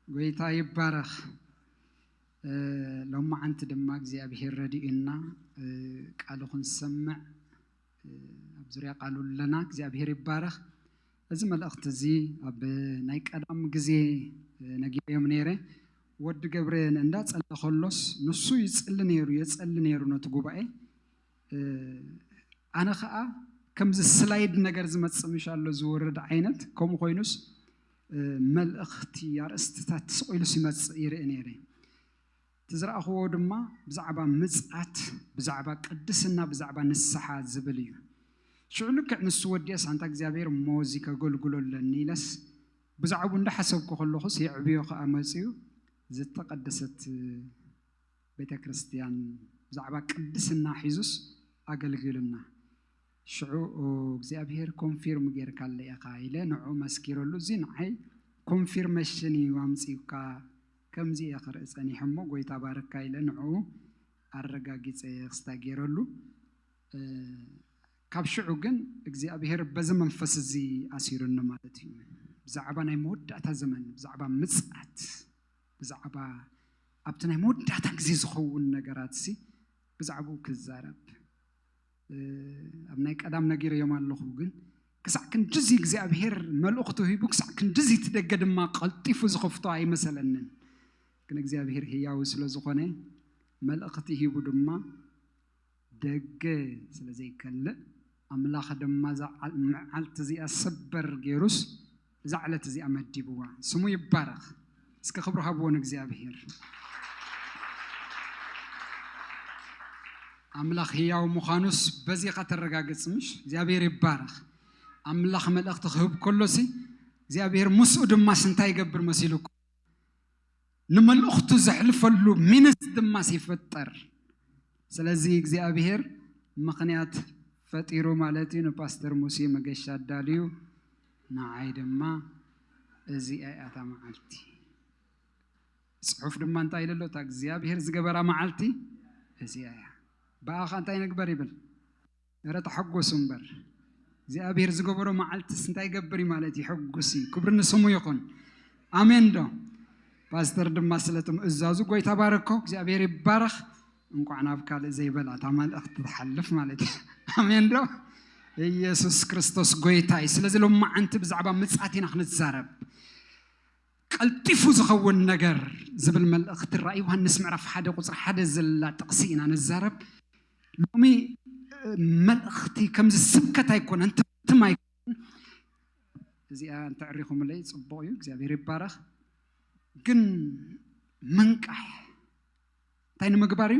ጎይታ ይባረኽ። እ፣ ሎማዓንቲ ድማ እግዚኣብሄር ረድኡና፣ እ፣ ቃሉ ክንሰምዕ፣ እ፣ ኣብ ዙርያ ቃሉ ኣለና። እግዚኣብሄር ይባረኽ። እዚ መልእኽቲ እዚ ኣብ ናይ ቀዳም ግዜ፣ እ፣ ነጊረዮም ነይረ። ወዲ ገብረ እንዳጸለ ከሎስ ንሱ ይጽሊ ነይሩ፣ የጸሊ ነይሩ ነቲ ጉባኤ። እ፣ ኣነ ኸኣ ከምዚ ስላይድ ነገር ዝመጽእ ምሽ ኣሎ ዝወርድ ዓይነት፣ ከምኡ ኮይኑስ፣ እ፣ መልእኽቲ ኣርእስትታት ስቕ ኢሉስ ይመጽእ ይርኢ ነይረ። እቲ ዝረኣኽዎ ድማ ብዛዕባ ምጽኣት፣ ብዛዕባ ቅድስና፣ ብዛዕባ ንስሓ ዝብል እዩ። ሽዑ ልክዕ ንሱ ወዲኤስ ኣንታ እግዚኣብሔር እሞ እዚ ከገልግሎ ኣለኒ ኢለስ ብዛዕባኡ እንዳሓሰብኩ ከለኹስ የዕብዮ ኸኣ መጺኡ ዝተቐደሰት ቤተ ክርስቲያን ብዛዕባ ቅድስና ሒዙስ ኣገልጊሉና። ሽዑ እግዚኣብሔር ኮንፊርም ጌርካለ ኢኻ ኢለ ንዕኡ መስኪረሉ። እዚ ንዓይ ኮንፊርሜሽን እዩ ኣምጺኡካ፣ ከምዚ እየ ክርኢ ጸኒሐ እሞ ጎይታ ባርካ ኢለ ንዕኡ ኣረጋጊጸ ክስታይ ገይረሉ። እ፣ ካብ ሽዑ ግን እግዚኣብሔር በዚ መንፈስ እዚ ኣሲሩኒ ማለት እዩ። ብዛዕባ ናይ መወዳእታ ዘመን፣ ብዛዕባ ምጽኣት፣ ብዛዕባ ኣብቲ ናይ መወዳእታ ግዜ ዝኸውን ነገራት ሲ ብዛዕባኡ ክዛረብ፣ እ፣ ኣብ ናይ ቀዳም ነጊረዮም ኣለኹ። ግን ክሳዕ ክንድዚ እግዚኣብሔር መልእኽቱ ሂቡ፣ ክሳዕ ክንድዚ እቲ ደገ ድማ ቀልጢፉ ዝኸፍቶ ኣይመሰለንን። ግን እግዚኣብሔር ህያው ስለ ዝኾነ፣ መልእኽቲ ሂቡ ድማ ደገ ስለ ዘይከልእ፣ ኣምላኽ ድማ እዛ ዓል-፣ መዓልቲ እዚኣ ሰበር ገይሩስ እዛ ዕለት እዚኣ መዲብዋ። ስሙ ይባረኽ። እስከ ክብሪ ሃብዎ ንእግዚኣብሔር። ኣምላኽ ህያው ምዃኑስ በዚ ኢኻ ተረጋግጽ፣ ምሽ? እግዚኣብሔር ይባረኽ። ኣምላኽ መልእኽቲ ክህብ ከሎሲ እግዚኣብሔር ምስኡ ድማስ እንታይ ይገብር መሲሉኩም? ንመልእኽቱ ዘሕልፈሉ ሚንስ ድማስ ይፍጠር። ስለዚ እግዚኣብሔር ምኽንያት ፈጢሩ ማለት እዩ። ንፓስተር ሙሴ መገሻ ኣዳልዩ፣ ንዓይ ድማ እዚኣ እያ እታ መዓልቲ። ጽሑፍ ድማ እንታይ ኢሉ ኣሎ? እታ እግዚኣብሔር ዝገበራ መዓልቲ እዚኣ እያ። ብኣኻ እንታይ ንግበር ይብል? እረ ተሐጎሱ እምበር። እግዚኣብሔር ዝገበሮ መዓልትስ እንታይ ይገብር እዩ ማለት እዩ? ይሕጉስ እዩ። ክብሪ ንስሙ ይኹን። ኣሜን ዶ? ፓስተር ድማ ስለ ትምእዛዙ ጎይታ ባረኮ። እግዚኣብሔር ይባረኽ። እንኳዕ ናብ ካልእ ዘይበላ እታ መልእኽቲ ትሓልፍ ማለት እዩ። ኣሜን ዶ? ኢየሱስ ክርስቶስ ጎይታ እዩ። ስለዚ ሎማዓንቲ ብዛዕባ ምጽኣት ኢና ክንዛረብ። ቀልጢፉ ዝኸውን ነገር ዝብል መልእኽቲ ራእይ ዮሃንስ ምዕራፍ ሓደ ቁጽሪ ሓደ ዘላ ጥቕሲ ኢና ንዛረብ። ሎሚ፣ እ፣ መልእኽቲ ከምዚ ስብከት ኣይኮነን፣ ትምህርቲ ኣይኮነን። እዚኣ እንተዕሪኹምለይ ጽቡቕ እዩ፣ እግዚኣብሔር ይባረኽ። ግን ምንቃሕ እንታይ ንምግባር እዩ?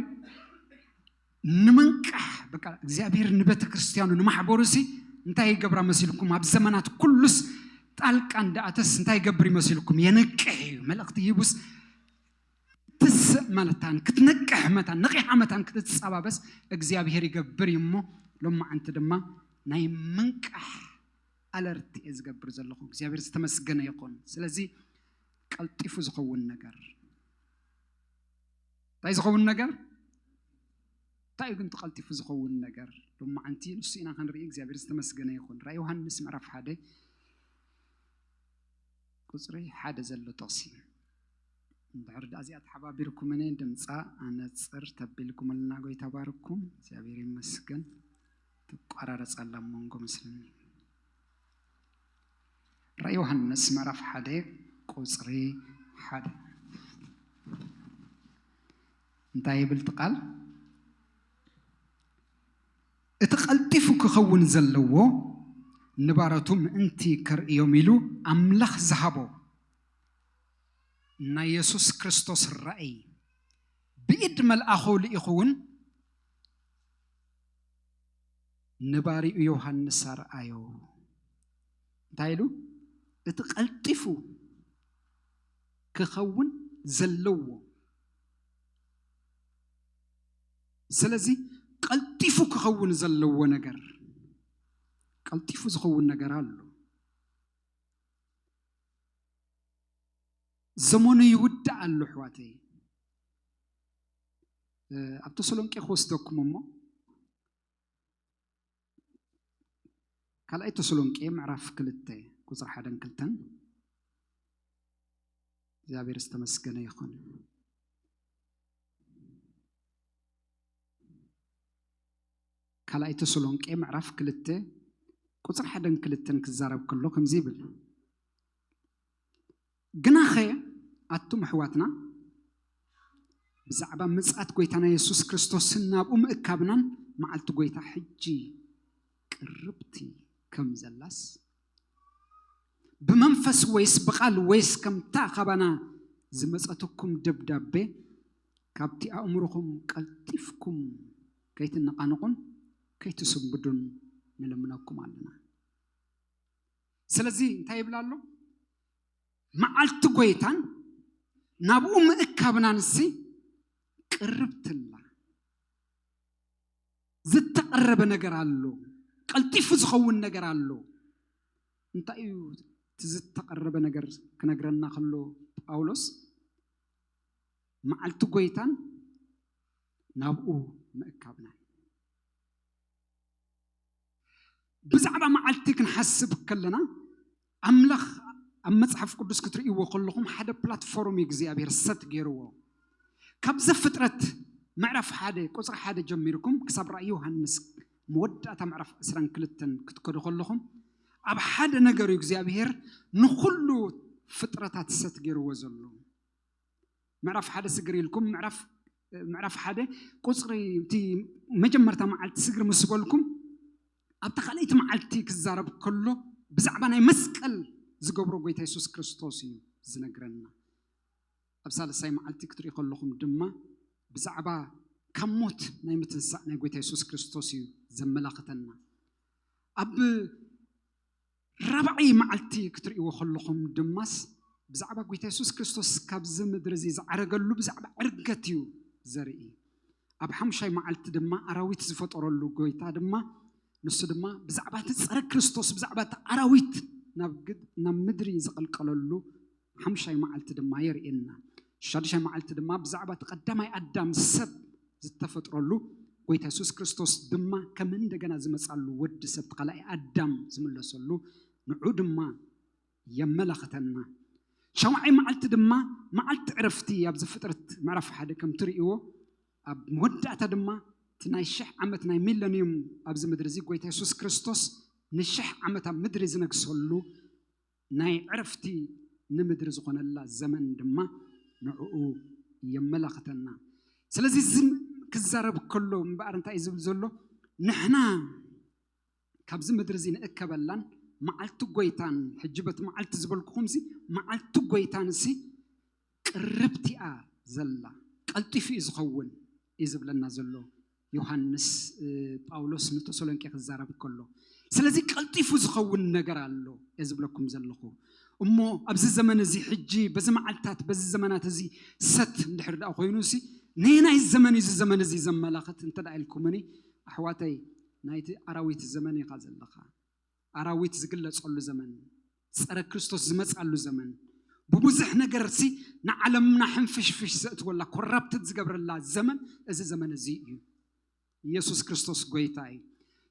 ንምንቃሕ። በቃ እግዚኣብሔር ንቤተ ክርስቲያኑ ንማሕበሩ ሲ እንታይ ይገብራ መሲልኩም? ኣብ ዘመናት ኩሉስ ጣልቃ እንዳኣተስ እንታይ ይገብር ይመሲልኩም? የንቅሕ እዩ። መልእኽቲ ሂቡስ ትስእ መታን፣ ክትነቅሕ መታን፣ ነቂሓ መታን ክትጸባበስ እግዚኣብሔር ይገብር እዩ እሞ ሎማዓንቲ ድማ ናይ ምንቃሕ ኣለርት እየ ዝገብር ዘለኹ። እግዚኣብሔር ዝተመስገነ ይኹን። ስለዚ ቀልጢፉ ዝኸውን ነገር እንታይ ዝኸውን ነገር? እንታይ እዩ ግን እቲ ቀልጢፉ ዝኸውን ነገር? ሎማዓንቲ ንሱ ኢና ክንርኢ። እግዚኣብሔር ዝተመስገነ ይኹን። ራእይ ዮሃንስ ምዕራፍ ሓደ ቁጽሪ ሓደ ዘሎ ጥቕሲ። እንድሕር ደኣ እዚኣ ተሓባቢርኩምኒ ድምጻ ኣነጽር ተቢልኩምልና ጎይታ ባርኩም። እግዚኣብሔር ይመስገን። ትቋራረጽ ኣላ ኣብ መንጎ መስለኒ። ራእይ ዮሃንስ ምዕራፍ ሓደ ቁጽሪ ሓደ እንታይ ይብል እቲ ቃል? እቲ ቀልጢፉ ክኸውን ዘለዎ ንባረቱ ምእንቲ ከርእዮም ኢሉ ኣምላኽ ዝሃቦ ናይ የሱስ ክርስቶስ ራእይ ብኢድ መልኣኹ ልኢኹ እውን ንባሪኡ ዮሃንስ ኣርኣዮ። እንታይ ኢሉ? እቲ ቀልጢፉ ክኸውን ዘለዎ። ስለዚ ቀልጢፉ ክኸውን ዘለዎ ነገር፣ ቀልጢፉ ዝኸውን ነገር ኣሎ። ዘመኑ ይውዳእ ኣሎ ኣሕዋተይ። እ፣ ኣብ ተሰሎንቄ ክወስደኩም እሞ ካልኣይ ተሰሎንቄ ምዕራፍ ክልተ ቁጽሪ ሓደን ክልተን። እግዚኣብሔር ዝተመስገነ ይኹን። ካልኣይ ተሰሎንቄ ምዕራፍ ክልተ ቁፅሪ ሓደን ክልተን ክዛረብ ከሎ ከምዚ ይብል፣ ግናኸ ኣቱም ኣሕዋትና ብዛዕባ ምጽኣት ጎይታና የሱስ ክርስቶስን ናብኡ ምእካብናን መዓልቲ ጎይታ ሕጂ ቅርብቲ ከም ዘላስ፣ ብመንፈስ ወይስ ብቓል ወይስ ከምታ ካባና ዝመጸትኩም ደብዳቤ፣ ካብቲ ኣእምሮኹም ቀልጢፍኩም ከይትነቓነቑን ከይትስንብዱን ንልምነኩም ኣለና። ስለዚ እንታይ ይብል ኣሎ? መዓልቲ ጎይታን ናብኡ ምእካብናንሲ ቅርብትላ። ዝተቐረበ ነገር ኣሎ፣ ቀልጢፉ ዝኸውን ነገር ኣሎ። እንታይ እዩ እቲ ዝተቐረበ ነገር ክነግረና ከሎ ጳውሎስ? መዓልቲ ጎይታን ናብኡ ምእካብናን። ብዛዕባ መዓልቲ ክንሓስብ ከለና፣ ኣምላኽ ኣብ መጽሓፍ ቅዱስ ክትርእይዎ ከለኹም ሓደ ፕላትፎርም እዩ እግዚኣብሔር ሰት ገይርዎ። ካብ ዘፍጥረት ምዕራፍ ሓደ ቁጽሪ ሓደ ጀሚርኩም ክሳብ ራእይ ዮሃንስ መወዳእታ ምዕራፍ ዕስራን ክልተን ክትከዱ ከለኹም፣ ኣብ ሓደ ነገር እዩ እግዚኣብሔር ንኹሉ ፍጥረታት ሰት ገይርዎ ዘሎ። ምዕራፍ ሓደ ስግር ኢልኩም፣ ምዕራፍ ምዕራፍ ሓደ ቁጽሪ፣ እቲ መጀመርታ መዓልቲ ስግር ምስ በልኩም፣ ኣብታ ካልኣይቲ መዓልቲ ክዛረብ ከሎ ብዛዕባ ናይ መስቀል ዝገብሮ ጎይታ የሱስ ክርስቶስ እዩ ዝነግረና። ኣብ ሳልሳይ መዓልቲ ክትርኢ ከለኹም ድማ ብዛዕባ ካብ ሞት ናይ ምትንሳእ ናይ ጎይታ የሱስ ክርስቶስ እዩ ዘመላኽተና። ኣብ ራብዓይ መዓልቲ ክትርእይዎ ከለኹም ድማስ ብዛዕባ ጎይታ የሱስ ክርስቶስ ካብዚ ምድሪ እዚ ዝዓረገሉ ብዛዕባ ዕርገት እዩ ዘርኢ። ኣብ ሓምሻይ መዓልቲ ድማ ኣራዊት ዝፈጠረሉ ጎይታ ድማ፣ ንሱ ድማ ብዛዕባ እቲ ጸረ ክርስቶስ፣ ብዛዕባ እቲ ኣራዊት ናብ ግድ-፣ ናብ ምድሪ ዝቐልቀለሉ ሓምሻይ መዓልቲ ድማ የርእየና። ሻድሻይ መዓልቲ ድማ ብዛዕባ እቲ ቀዳማይ ኣዳም ሰብ ዝተፈጥረሉ፣ ጎይታ የሱስ ክርስቶስ ድማ ከም እንደገና ዝመጻሉ፣ ወዲ ሰብ እቲ ካልኣይ ኣዳም ዝምለሰሉ፣ ንዑ ድማ የመላኽተና። ሻውዓይ መዓልቲ ድማ መዓልቲ ዕረፍቲ፣ ኣብዚ ፍጥረት ምዕራፍ ሓደ ከም ትርእይዎ፣ ኣብ መወዳእታ ድማ እቲ ናይ ሽሕ ዓመት ናይ ሚለንዩም ኣብዚ ምድሪ እዚ ጎይታ የሱስ ክርስቶስ ንሽሕ ዓመት ኣብ ምድሪ ዝነግሰሉ ናይ ዕረፍቲ ንምድሪ ዝኾነላ ዘመን ድማ ንዕኡ የመላኽተና። ስለዚ እዚ ክዛረብ ከሎ እምበኣር እንታይ እዩ ዝብል ዘሎ? ንሕና ካብዚ ምድሪ እዚ ንእከበላን መዓልቲ ጎይታን፣ ሕጂ በቲ መዓልቲ ዝበልኩኹምሲ፣ መዓልቲ ጎይታንሲ ቅርብቲ እያ ዘላ፣ ቀልጢፉ እዩ ዝኸውን እዩ ዝብለና ዘሎ ዮሃንስ፣ እ፣ ጳውሎስ ንተሰሎንቄ ክዛረብ ከሎ። ስለዚ ቀልጢፉ ዝኸውን ነገር ኣሎ እየ ዝብለኩም ዘለኹ። እሞ ኣብዚ ዘመን እዚ ሕጂ፣ በዚ መዓልታት፣ በዚ ዘመናት እዚ ሰት እንድሕር ደኣ ኮይኑሲ፣ ነየናይ ዘመን እዩ እዚ ዘመን እዚ ዘመላኽት እንተ ደኣ ኢልኩምኒ፣ ኣሕዋተይ፣ ናይቲ ኣራዊት ዘመን ኢኻ ዘለኻ። ኣራዊት ዝግለጸሉ ዘመን፣ ጸረ ክርስቶስ ዝመጻሉ ዘመን፣ ብብዙሕ ነገርሲ ንዓለምና ሕንፍሽፍሽ ዘእትወላ፣ ኮራፕትድ ዝገብረላ ዘመን እዚ ዘመን እዚ እዩ። ኢየሱስ ክርስቶስ ጎይታ እዩ።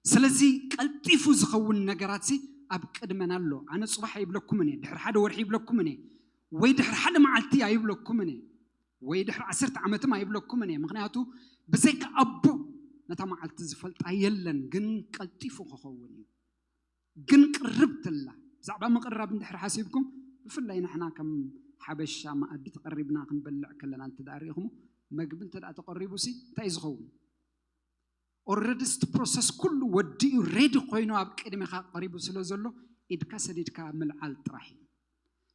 ስለዚ ቀልጢፉ ዝኸውን ነገራትሲ ኣብ ቅድመና ኣሎ። ኣነ ጽባሕ ኣይብለኩምን እየ፣ ድሕሪ ሓደ ወርሒ ይብለኩምን እየ፣ ወይ ድሕሪ ሓደ መዓልቲ ኣይብለኩምን እየ፣ ወይ ድሕሪ ዓሰርተ ዓመትም ኣይብለኩምን እየ። ምኽንያቱ ብዘይካ ኣቦ ነታ መዓልቲ ዝፈልጣ የለን፣ ግን ቀልጢፉ ክኸውን እዩ። ግን ቅርብትላ። ብዛዕባ ምቕራብ እንድሕር ሓሲብኩም፣ ብፍላይ ንሕና ከም ሓበሻ መኣዲ ተቐሪብና ክንበልዕ ከለና እንተ ደኣ ርኢኹሞ፣ መግቢ እንተ ደኣ ተቐሪቡሲ እንታይ እዩ ዝኸውን? ኦልረዲ እቲ ፕሮሰስ ኩሉ ወዲኡ ሬዲ ኮይኑ ኣብ ቅድሜኻ ቀሪቡ ስለ ዘሎ፣ ኢድካ ሰዲድካ ምልዓል ጥራሕ እዩ።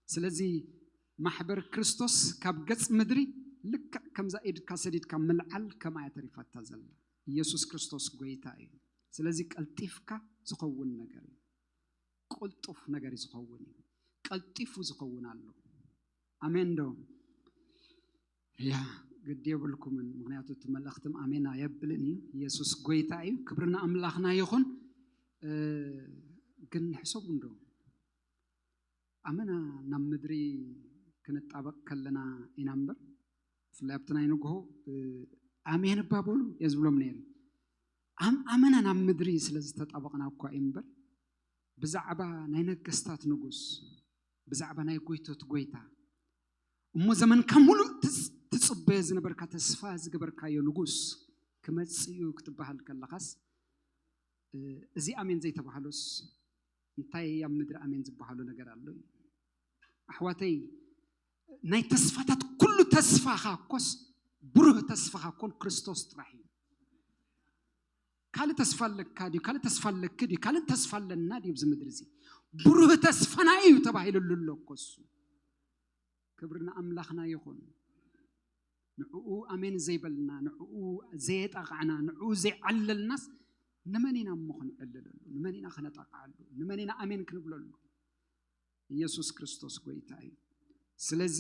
ስለዚ ማሕበር ክርስቶስ ካብ ገጽ ምድሪ ልክዕ ከምዛ ኢድካ ሰዲድካ ምልዓል ከምኣ እያ ተሪፋታ ዘላ። ኢየሱስ ክርስቶስ ጎይታ እዩ። ስለዚ ቀልጢፍካ ዝኸውን ነገር እዩ። ቅልጡፍ ነገር እዩ ዝኸውን እዩ። ቀልጢፉ ዝኸውን ኣሎ። ኣሜን ዶ? ያ፣ ግዲ የብልኩምን፣ ምኽንያቱ እቲ መልእኽትም ኣሜን ኣየብልን እዩ። ኢየሱስ ጎይታ እዩ። ክብሪ ንኣምላኽና ይኹን። እ፣ ግን ሕሰቡ እንዶ፣ ኣመና ናብ ምድሪ ክንጣበቕ ከለና ኢና እምበር፣ ብፍላይ ኣብቲ ናይ ንግሆ፣ እ፣ ኣሜን እባ በሉ እየ ዝብሎም ነይረ። ኣም-፣ ኣመና ናብ ምድሪ ስለ ዝተጣበቕና እኳ እዩ እምበር፣ ብዛዕባ ናይ ነገስታት ንጉስ፣ ብዛዕባ ናይ ጎይቶት ጎይታ፣ እሞ ዘመንካ ሙሉእ ትጽ- ትጽበዮ ዝነበርካ፣ ተስፋ ዝገበርካዮ ንጉስ ክመጽእ እዩ ክትበሃል ከለኻስ፣ እ፣ እዚ ኣሜን ዘይተባህሎስ እንታይ ኣብ ምድሪ ኣሜን ዝበሃሎ ነገር ኣሎ እዩ? ኣሕዋተይ፣ ናይ ተስፋታት ኩሉ ተስፋኻ እኮስ፣ ብሩህ ተስፋኻ እኮን ክርስቶስ ጥራሕ እዩ። ካልእ ተስፋ ኣለካ ድዩ? ካልእ ተስፋ ኣለኪ ድዩ? ካልእ ተስፋ ኣለና ድዩ ኣብዚ ምድሪ እዚ? ብሩህ ተስፋና እዩ ተባሂሉሉ ኣሎ እኮ እሱ። ክብሪ ንኣምላኽና ይኹን። ንዕኡ ኣሜን ዘይበልና፣ ንዕኡ ዘየጣቓዕና፣ ንዕኡ ዘይዓለልናስ ንመን ኢና እሞ ክንዕልለሉ? ንመን ኢና ክነጣቕዓሉ? ንመን ኢና ኣሜን ክንብለሉ? ኢየሱስ ክርስቶስ ጎይታ እዩ። ስለዚ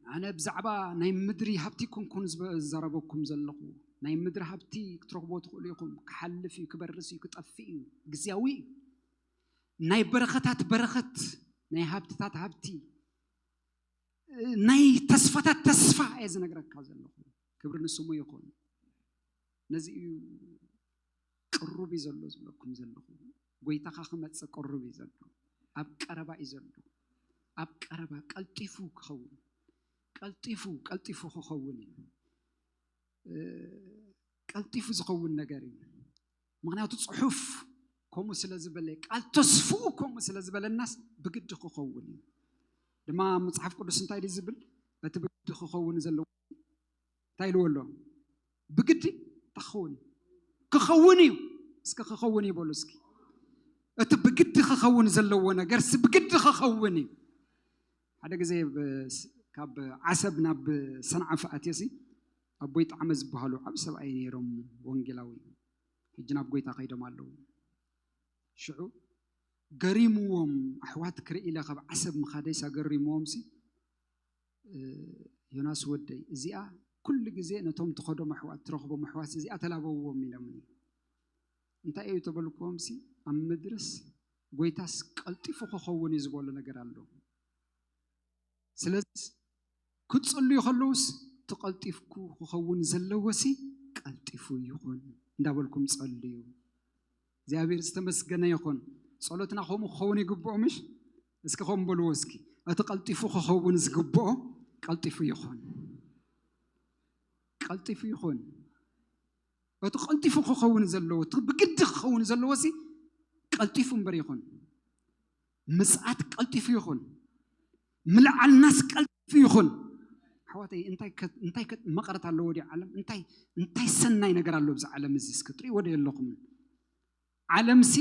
ኣነ ብዛዕባ ናይ ምድሪ ሃብቲ ኮንኩን ዝበ- ዝዛረበኩም ዘለኹ። ናይ ምድሪ ሃብቲ ክትረኽቦ ትኽእሉ ኢኹም። ክሓልፍ እዩ፣ ክበርስ እዩ፣ ክጠፍእ እዩ፣ ግዝያዊ እዩ። ናይ በረኸታት በረኸት፣ ናይ ሃብትታት ሃብቲ፣ ናይ ተስፋታት ተስፋ እየ ዝነግረካ ዘለኹ። ክብሪ ንስሙ ይኹን። ነዚ እዩ ቅሩብ እዩ ዘሎ ዝብለኩም ዘለኹ። ጎይታኻ ክመጽእ ቅሩብ እዩ ዘሎ። ኣብ ቀረባ እዩ ዘሎ። ኣብ ቀረባ ቀልጢፉ ክኸውን፣ ቀልጢፉ፣ ቀልጢፉ ክኸውን እዩ። እ፣ ቀልጢፉ ዝኸውን ነገር እዩ። ምኽንያቱ ጽሑፍ ከምኡ ስለ ዝበለ፣ ቃል ተስፍኡ ከምኡ ስለ ዝበለናስ ብግዲ ክኸውን እዩ። ድማ መጽሓፍ ቅዱስ እንታይ ድዩ ዝብል? እቲ ብግዲ ክኸውን ዘለዎ እንታይ ኢልዎ ኣሎ? ብግዲ ክኸውን፣ ክኸውን እዩ። እስኪ ክኸውን እዩ በሉ እስኪ። እቲ ብግዲ ክኸውን ዘለዎ ነገርሲ ብግዲ ክኸውን እዩ። ሓደ ግዜ ብ- ካብ ዓሰብ ናብ ሰንዓፈ ኣትየሲ ኣቦይ ጣዕመ ዝበሃሉ ዓብ ሰብኣይ ነይሮም፣ ወንጌላዊ፣ ሕጂ ናብ ጎይታ ከይዶም ኣለዉ። ሽዑ ገሪምዎም፣ ኣሕዋት ክርኢ ኢለ ካብ ዓሰብ ምኻደይስ ኣገሪምዎም ሲ፣ "እ፣ ዮናስ ወደይ፣ እዚኣ ኩሉ ግዜ ነቶም ትኸዶም ኣሕዋት፣ ትረኽቦም ኣሕዋት እዚኣ ተላበውዎም" ኢሎምኒ። እንታይ እዩ ተበልክዎም ሲ፣ "ኣብ ምድርስ ጎይታስ ቀልጢፉ ክኸውን እዩ" ዝበሎ ነገር ኣሎ። ስለዚ ክትጽልዩ ከለውስ፣ "እቲ ቀልጢፍኩ ክኸውን ዘለዎ ሲ ቀልጢፉ ይኹን" እንዳበልኩም ጸልዩ። እግዚኣብሔር ዝተመስገነ ይኹን። ጸሎትና ከምኡ ክኸውን ይግብኦ ምሽ? እስኪ ከም በልዎ እስኪ። "እቲ ቀልጢፉ ክኸውን ዝግብኦ ቀልጢፉ ይኹን። ቀልጢፉ ይኹን። እቲ ቀልጢፉ ክኸውን ዘለዎ፣ እቲ ብግዲ ክኸውን ዘለዎ ሲ ቀልጢፉ እምበር ይኹን። ምጽኣት ቀልጢፉ ይኹን። ምልዓልናስ ቀልጢፉ ይኹን።" ኣሕዋተይ፣ እንታይ ከ- እንታይ ከ- መቐረት ኣለዎ ድዩ ዓለም? እንታይ እንታይ ሰናይ ነገር ኣሎ ኣብዚ ዓለም እዚ? እስኪ ትሪእዎ ዶ የለኹምን? ዓለምሲ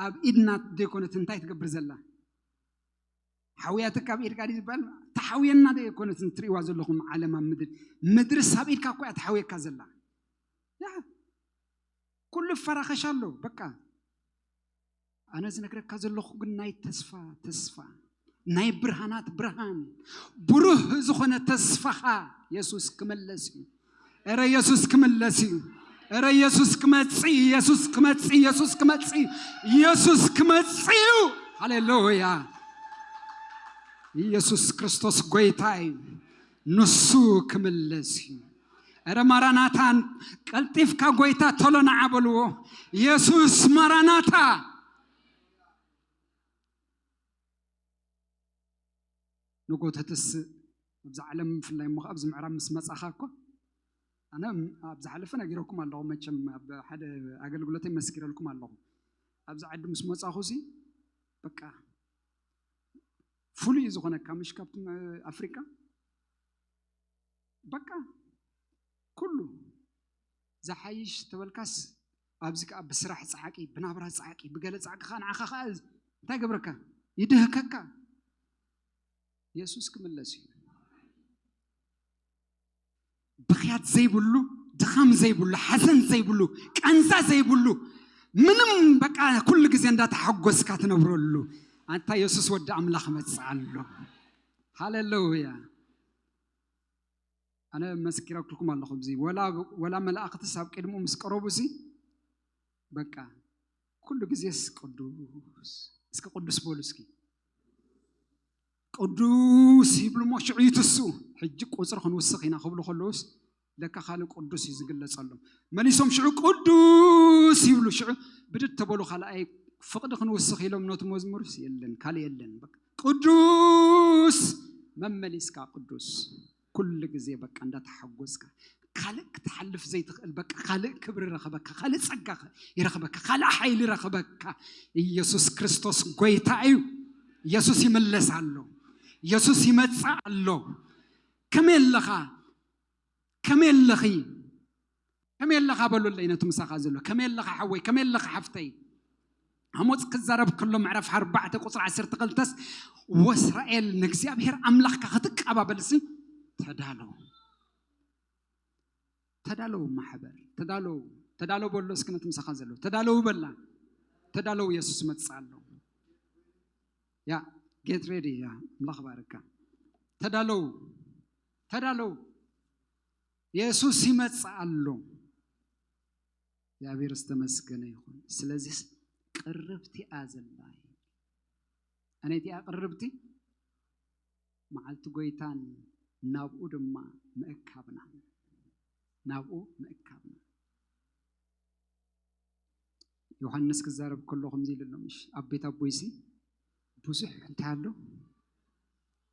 ኣብ ኢድና ዘይኮነት እንታይ ትገብር ዘላ? ሓውያትካ ኣብ ኢድካ ድዩ ዝበሃል? ተሓውየና ዶ ኣይኮነትን ትሪእዋ ዘለኹም ዓለም ኣብ ምድሪ? ምድርስ ኣብ ኢድካ እኮ እያ ተሓውየካ ዘላ። ያ፣ ኩሉ ፈራኸሻ ኣሎ። በቃ፣ ኣነ ዝነግረካ ዘለኹ ግን ናይ ተስፋ ተስፋ፣ ናይ ብርሃናት ብርሃን፣ ብሩህ ዝኾነ ተስፋኻ የሱስ ክመለስ እዩ። እረ የሱስ ክምለስ እዩ። እረ የሱስ ክመጽእ እዩ። የሱስ ክመጽእ እዩ። የሱስ ክመጽእ እዩ። የሱስ ክመጽእ እዩ። ሃሌሉያ። ኢየሱስ ክርስቶስ ጎይታ እዩ። ንሱ ክምለስ እዩ። እረ ማራናታ፣ ቀልጢፍካ ጎይታ ቶሎ ንዓ በልዎ። የሱስ ማራናታ። ንጎተትስ ኣብዛ ዓለም ብፍላይ እሞ ከኣ ኣብዚ ምዕራብ ምስ መጻኻ እኮ፣ ኣነ ኣብ ዝሓለፈ ነጊረኩም ኣለኹ፣ መቸም ኣብ ሓደ ኣገልግሎተይ መስኪረልኩም ኣለኹ። ኣብዚ ዓዲ ምስ መጻኹ ሲ በቃ ፍሉይ እዩ ዝኾነካ፣ ምሽ ካብቲ ኣፍሪቃ በቃ ኩሉ ዝሓይሽ ተበልካስ፣ ኣብዚ ከኣ ብስራሕ ጻዕቂ፣ ብናብራ ጻዕቂ፣ ብገለ ጻዕቂ ከኣ ንዓኻ ከኣ እንታይ ገብረካ? ይድህከካ። የሱስ ክምለስ እዩ። ብኽያት ዘይብሉ፣ ድኻም ዘይብሉ፣ ሓዘን ዘይብሉ፣ ቃንዛ ዘይብሉ፣ ምንም በቃ ኩሉ ግዜ እንዳተሓጎስካ ትነብረሉ፣ ኣንታ የሱስ ወዲ ኣምላኽ መጽእ ኣሎ። ሃሌሉያ። ኣነ መስኪረኩልኩም ኣለኹ። እዚ ወላ ወላ መላእኽትስ ኣብ ቅድሙ ምስ ቀረቡ ሲ በቃ ኩሉ ግዜስ ቅዱስ፣ እስኪ ቅዱስ በሉ እስኪ። ቅዱስ ይብሉ እሞ ሽዑ ይትስኡ። ሕጂ ቁጽሪ ክንውስኽ ኢና ክብሉ ከለውስ ለካ ካልእ ቅዱስ እዩ ዝግለጸሎም። መሊሶም ሽዑ ቅዱስ ይብሉ። ሽዑ ብድድ ተበሉ፣ ካልኣይ ፍቕዲ ክንውስኽ ኢሎም ነቲ መዝሙርስ የለን፣ ካልእ የለን። በቃ ቅዱስ መመሊስካ ቅዱስ፣ ኩሉ ግዜ በቃ እንዳተሓጎስካ፣ ካልእ ክትሓልፍ ዘይትኽእል፣ በቃ ካልእ ክብሪ ረኸበካ፣ ካልእ ጸጋ ይረኸበካ፣ ካልእ ሓይሊ ረኸበካ። ኢየሱስ ክርስቶስ ጎይታ እዩ። ኢየሱስ ይምለስ ኣሎ። ኢየሱስ ይመጽእ ኣሎ። ከመይ ኣለኻ? ከመይ ኣለኺ? ከመይ ኣለኻ በሉለይ ነቲ ምሳኻ ዘሎ። ከመይ ኣለኻ ሓወይ? ከመይ ኣለኻ ሓፍተይ? ኣሞጽ ክዛረብ ከሎ ምዕራፍ ኣርባዕተ ቁጽሪ ዓሰርተ ክልተስ፣ ወእስራኤል ንእግዚኣብሔር ኣምላኽካ ክትቀባበልሲ ተዳሎ። ተዳለው ማሕበር፣ ተዳለው። ተዳለው በሎ እስኪ ነቲ ምሳኻ ዘሎ። ተዳለው በላ። ተዳለው፣ ኢየሱስ መጽእ ኣሎ። ያ፣ get ready። ያ፣ ኣምላኽ ባርካ። ተዳለው፣ ተዳለው። ኢየሱስ ይመጽእ ኣሎ። እግዚኣብሔር ዝተመስገነ ይኹን። ስለዚስ ቅርብቲ እያ ዘላ። ኣነይ እቲኣ ቅርብቲ መዓልቲ ጎይታን ናብኡ ድማ ምእካብና፣ ናብኡ ምእካብና። ዮሃንስ ክዛረብ ከሎ ከምዚ ኢሉ ኣሎ፣ ምሽ ኣብ ቤት ኣቦይሲ ብዙሕ እንታይ ኣሎ?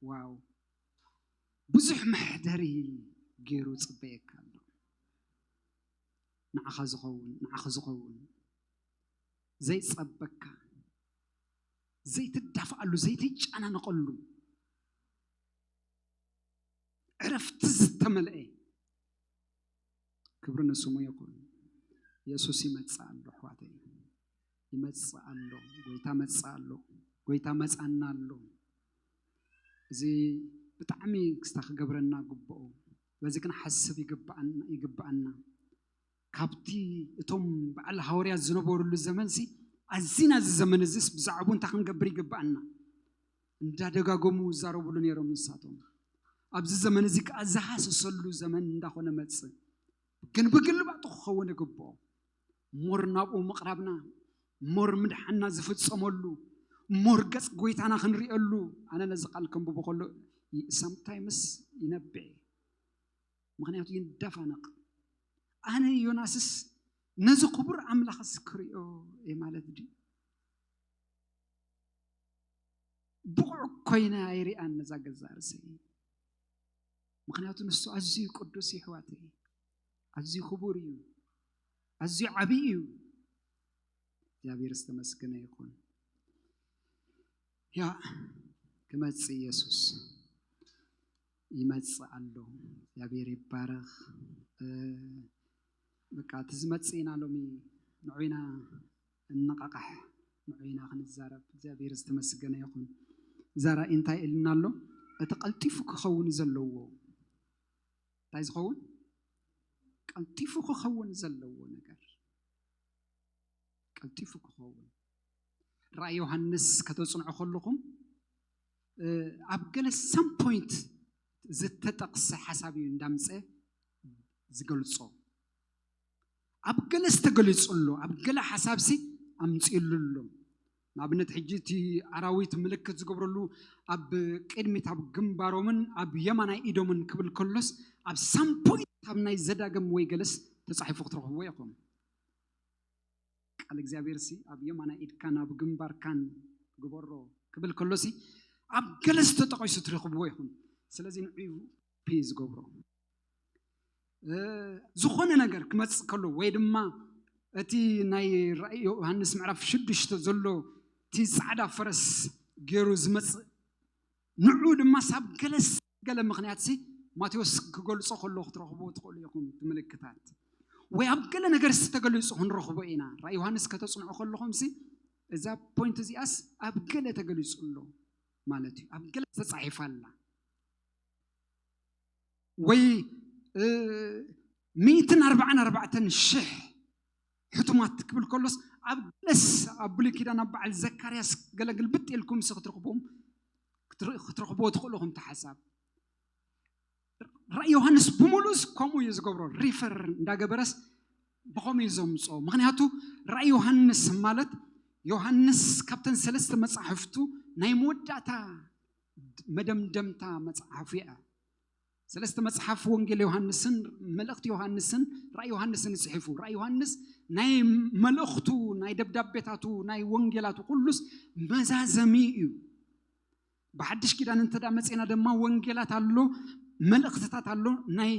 ዋው፣ ብዙሕ መሕደሪ ገይሩ ጽበየካ ኣሎ። ንዓኻ ዝኸውን፣ ንዓኺ ዝኸውን፣ ዘይጸበካ፣ ዘይትዳፍኣሉ፣ ዘይትጨናነቐሉ፣ ዕረፍቲ ዝተመልአ። ክብሪ ንስሙ ይኹን። የሱስ ይመጽእ ኣሎ ኣሕዋተይ፣ ይመጽእ ኣሎ። ጎይታ መጽእ ኣሎ። ጎይታ መጻና ኣሎ። እዚ ብጣዕሚ ክስታ ክገብረና ግብኦ። በዚ ክንሓስብ ይግብኣና፣ ይግብኣና። ካብቲ እቶም በዓል ሃዋርያት ዝነበሩሉ ዘመንሲ ኣዚና እዚ ዘመን እዚስ ብዛዕባኡ እንታይ ክንገብር ይግብኣና? እንዳደጋገሙ ይዛረቡሉ ነይሮም ንሳቶም። ኣብዚ ዘመን እዚ ከኣ ዝሃሰሰሉ ዘመን እንዳኾነ መጽእ። ግን ብግልባጡ ክኸውን ይግብኦ። ሞር ናብኡ ምቕራብና፣ ሞር ምድሓንና ዝፍጸመሉ፣ ሞር ገጽ ጎይታና ክንሪኤሉ። ኣነ ነዚ ቃል ከንብቦ ከሎ ይ-፣ ሳምታይምስ ይነብዕ። ምኽንያቱ ይንደፋነቕ። ኣነ ዮናስስ ነዚ ክቡር ኣምላኽስ ክሪኦ እየ ማለት ድዩ? ብቑዕ ኮይነ ኣይሪኣን ነዛ ገዛእ ርእሰይ። ምኽንያቱ ንሱ ኣዝዩ ቅዱስ እዩ፣ ኣሕዋተይ። ኣዝዩ ክቡር እዩ። ኣዝዩ ዓብዪ እዩ። እግዚኣብሔር ዝተመስገነ ይኹን። ያ ክመጽእ ኢየሱስ ይመጽእ ኣሎ። እግዚኣብሔር ይባረኽ። እ፣ በቃ እቲ ዝመጽእ ኢና ሎሚ ንዑ ኢና እንነቓቓሕ፣ ንዑ ኢና ክንዛረብ። እግዚኣብሔር ዝተመስገነ ይኹን። እዛ ራእይ እንታይ ኢልና ኣሎ? እቲ ቀልጢፉ ክኸውን ዘለዎ፣ እንታይ ዝኸውን? ቀልጢፉ ክኸውን ዘለዎ ነገር፣ ቀልጢፉ ክኸውን። ራእይ ዮሃንስ ከተጽንዑ ከለኹም፣ እ፣ ኣብ ገለ ሳም ፖይንት ዝተጠቕሰ ሓሳብ እዩ እንዳምጸ ዝገልጾ። ኣብ ገለ ዝተገለጹ ኣሎ፣ ኣብ ገለ ሓሳብሲ ኣምጺእሉ ኣሎ። ንኣብነት ሕጂ እቲ ኣራዊት ምልክት ዝገብረሉ ኣብ ቅድሚት ኣብ ግንባሮምን ኣብ የማናይ ኢዶምን ክብል ከሎስ ኣብ ሳም ፖይንት ኣብ ናይ ዘዳግም ወይ ገለስ ተጻሒፉ ክትረኽብዎ ኢኹም። ቃል እግዚኣብሔር ሲ ኣብ የማናይ ኢድካን ኣብ ግንባርካን ግበሮ ክብል ከሎ ሲ ኣብ ገለ ዝተጠቐሱ ትረኽብዎ ኢኹም። ስለዚ ንዑ ፔ ዝገብሮ፣ እ፣ ዝኾነ ነገር ክመጽእ ከሎ ወይ ድማ እቲ ናይ ራእይ ዮሃንስ ምዕራፍ ሽዱሽተ ዘሎ እቲ ጻዕዳ ፈረስ ገይሩ ዝመጽእ ንዑ ድማ ሳብ ገለ ገለ ምኽንያት ሲ ማቴዎስ ክገልጾ ከሎ ክትረኽብዎ ትኽእሉ ኢኹም እቲ ምልክታት። ወይ ኣብ ገለ ነገር ሲ ተገሊጹ ክንረኽቦ ኢና። ራእይ ዮሃንስ ከተጽንዑ ከለኹም ሲ እዛ ፖይንት እዚኣስ ኣብ ገለ ተገሊጹ ኣሎ ማለት እዩ። ኣብ ገለ ተጻሒፋ ኣላ። ወይ፣ እ፣ ሚእትን ኣርባዓን ኣርባዕተን ሽሕ ሕቱማት ክብል ከሎስ ኣብ ገለስ ኣብ ብሉይ ኪዳን ኣብ በዓል ዘካርያስ ገለ ግልብጥ ኢልኩም ሲ ክትረኽብዎም፣ ክትረ-፣ ክትረኽብዎ ትኽእሉ ኢኹም እቲ ሓሳብ። ራእይ ዮሃንስ ብምሉእስ ከምኡ እዩ ዝገብሮ። ሪፈር እንዳገበረስ ብኸምኡ እዩ ዘምጾ። ምኽንያቱ ራእይ ዮሃንስ ማለት ዮሃንስ ካብተን ሰለስተ መጻሕፍቱ ናይ መወዳእታ መደምደምታ መጽሓፉ እያ። ሰለስተ መጽሓፍ ወንጌል ዮሃንስን መልእኽቲ ዮሃንስን ራእይ ዮሃንስን ጽሒፉ። ራእይ ዮሃንስ ናይ መልእኽቱ፣ ናይ ደብዳቤታቱ፣ ናይ ወንጌላቱ ኩሉስ መዛዘሚ እዩ። ብሓድሽ ኪዳን እንተ ደኣ መጺእና ድማ ወንጌላት ኣሎ፣ መልእኽትታት ኣሎ፣ ናይ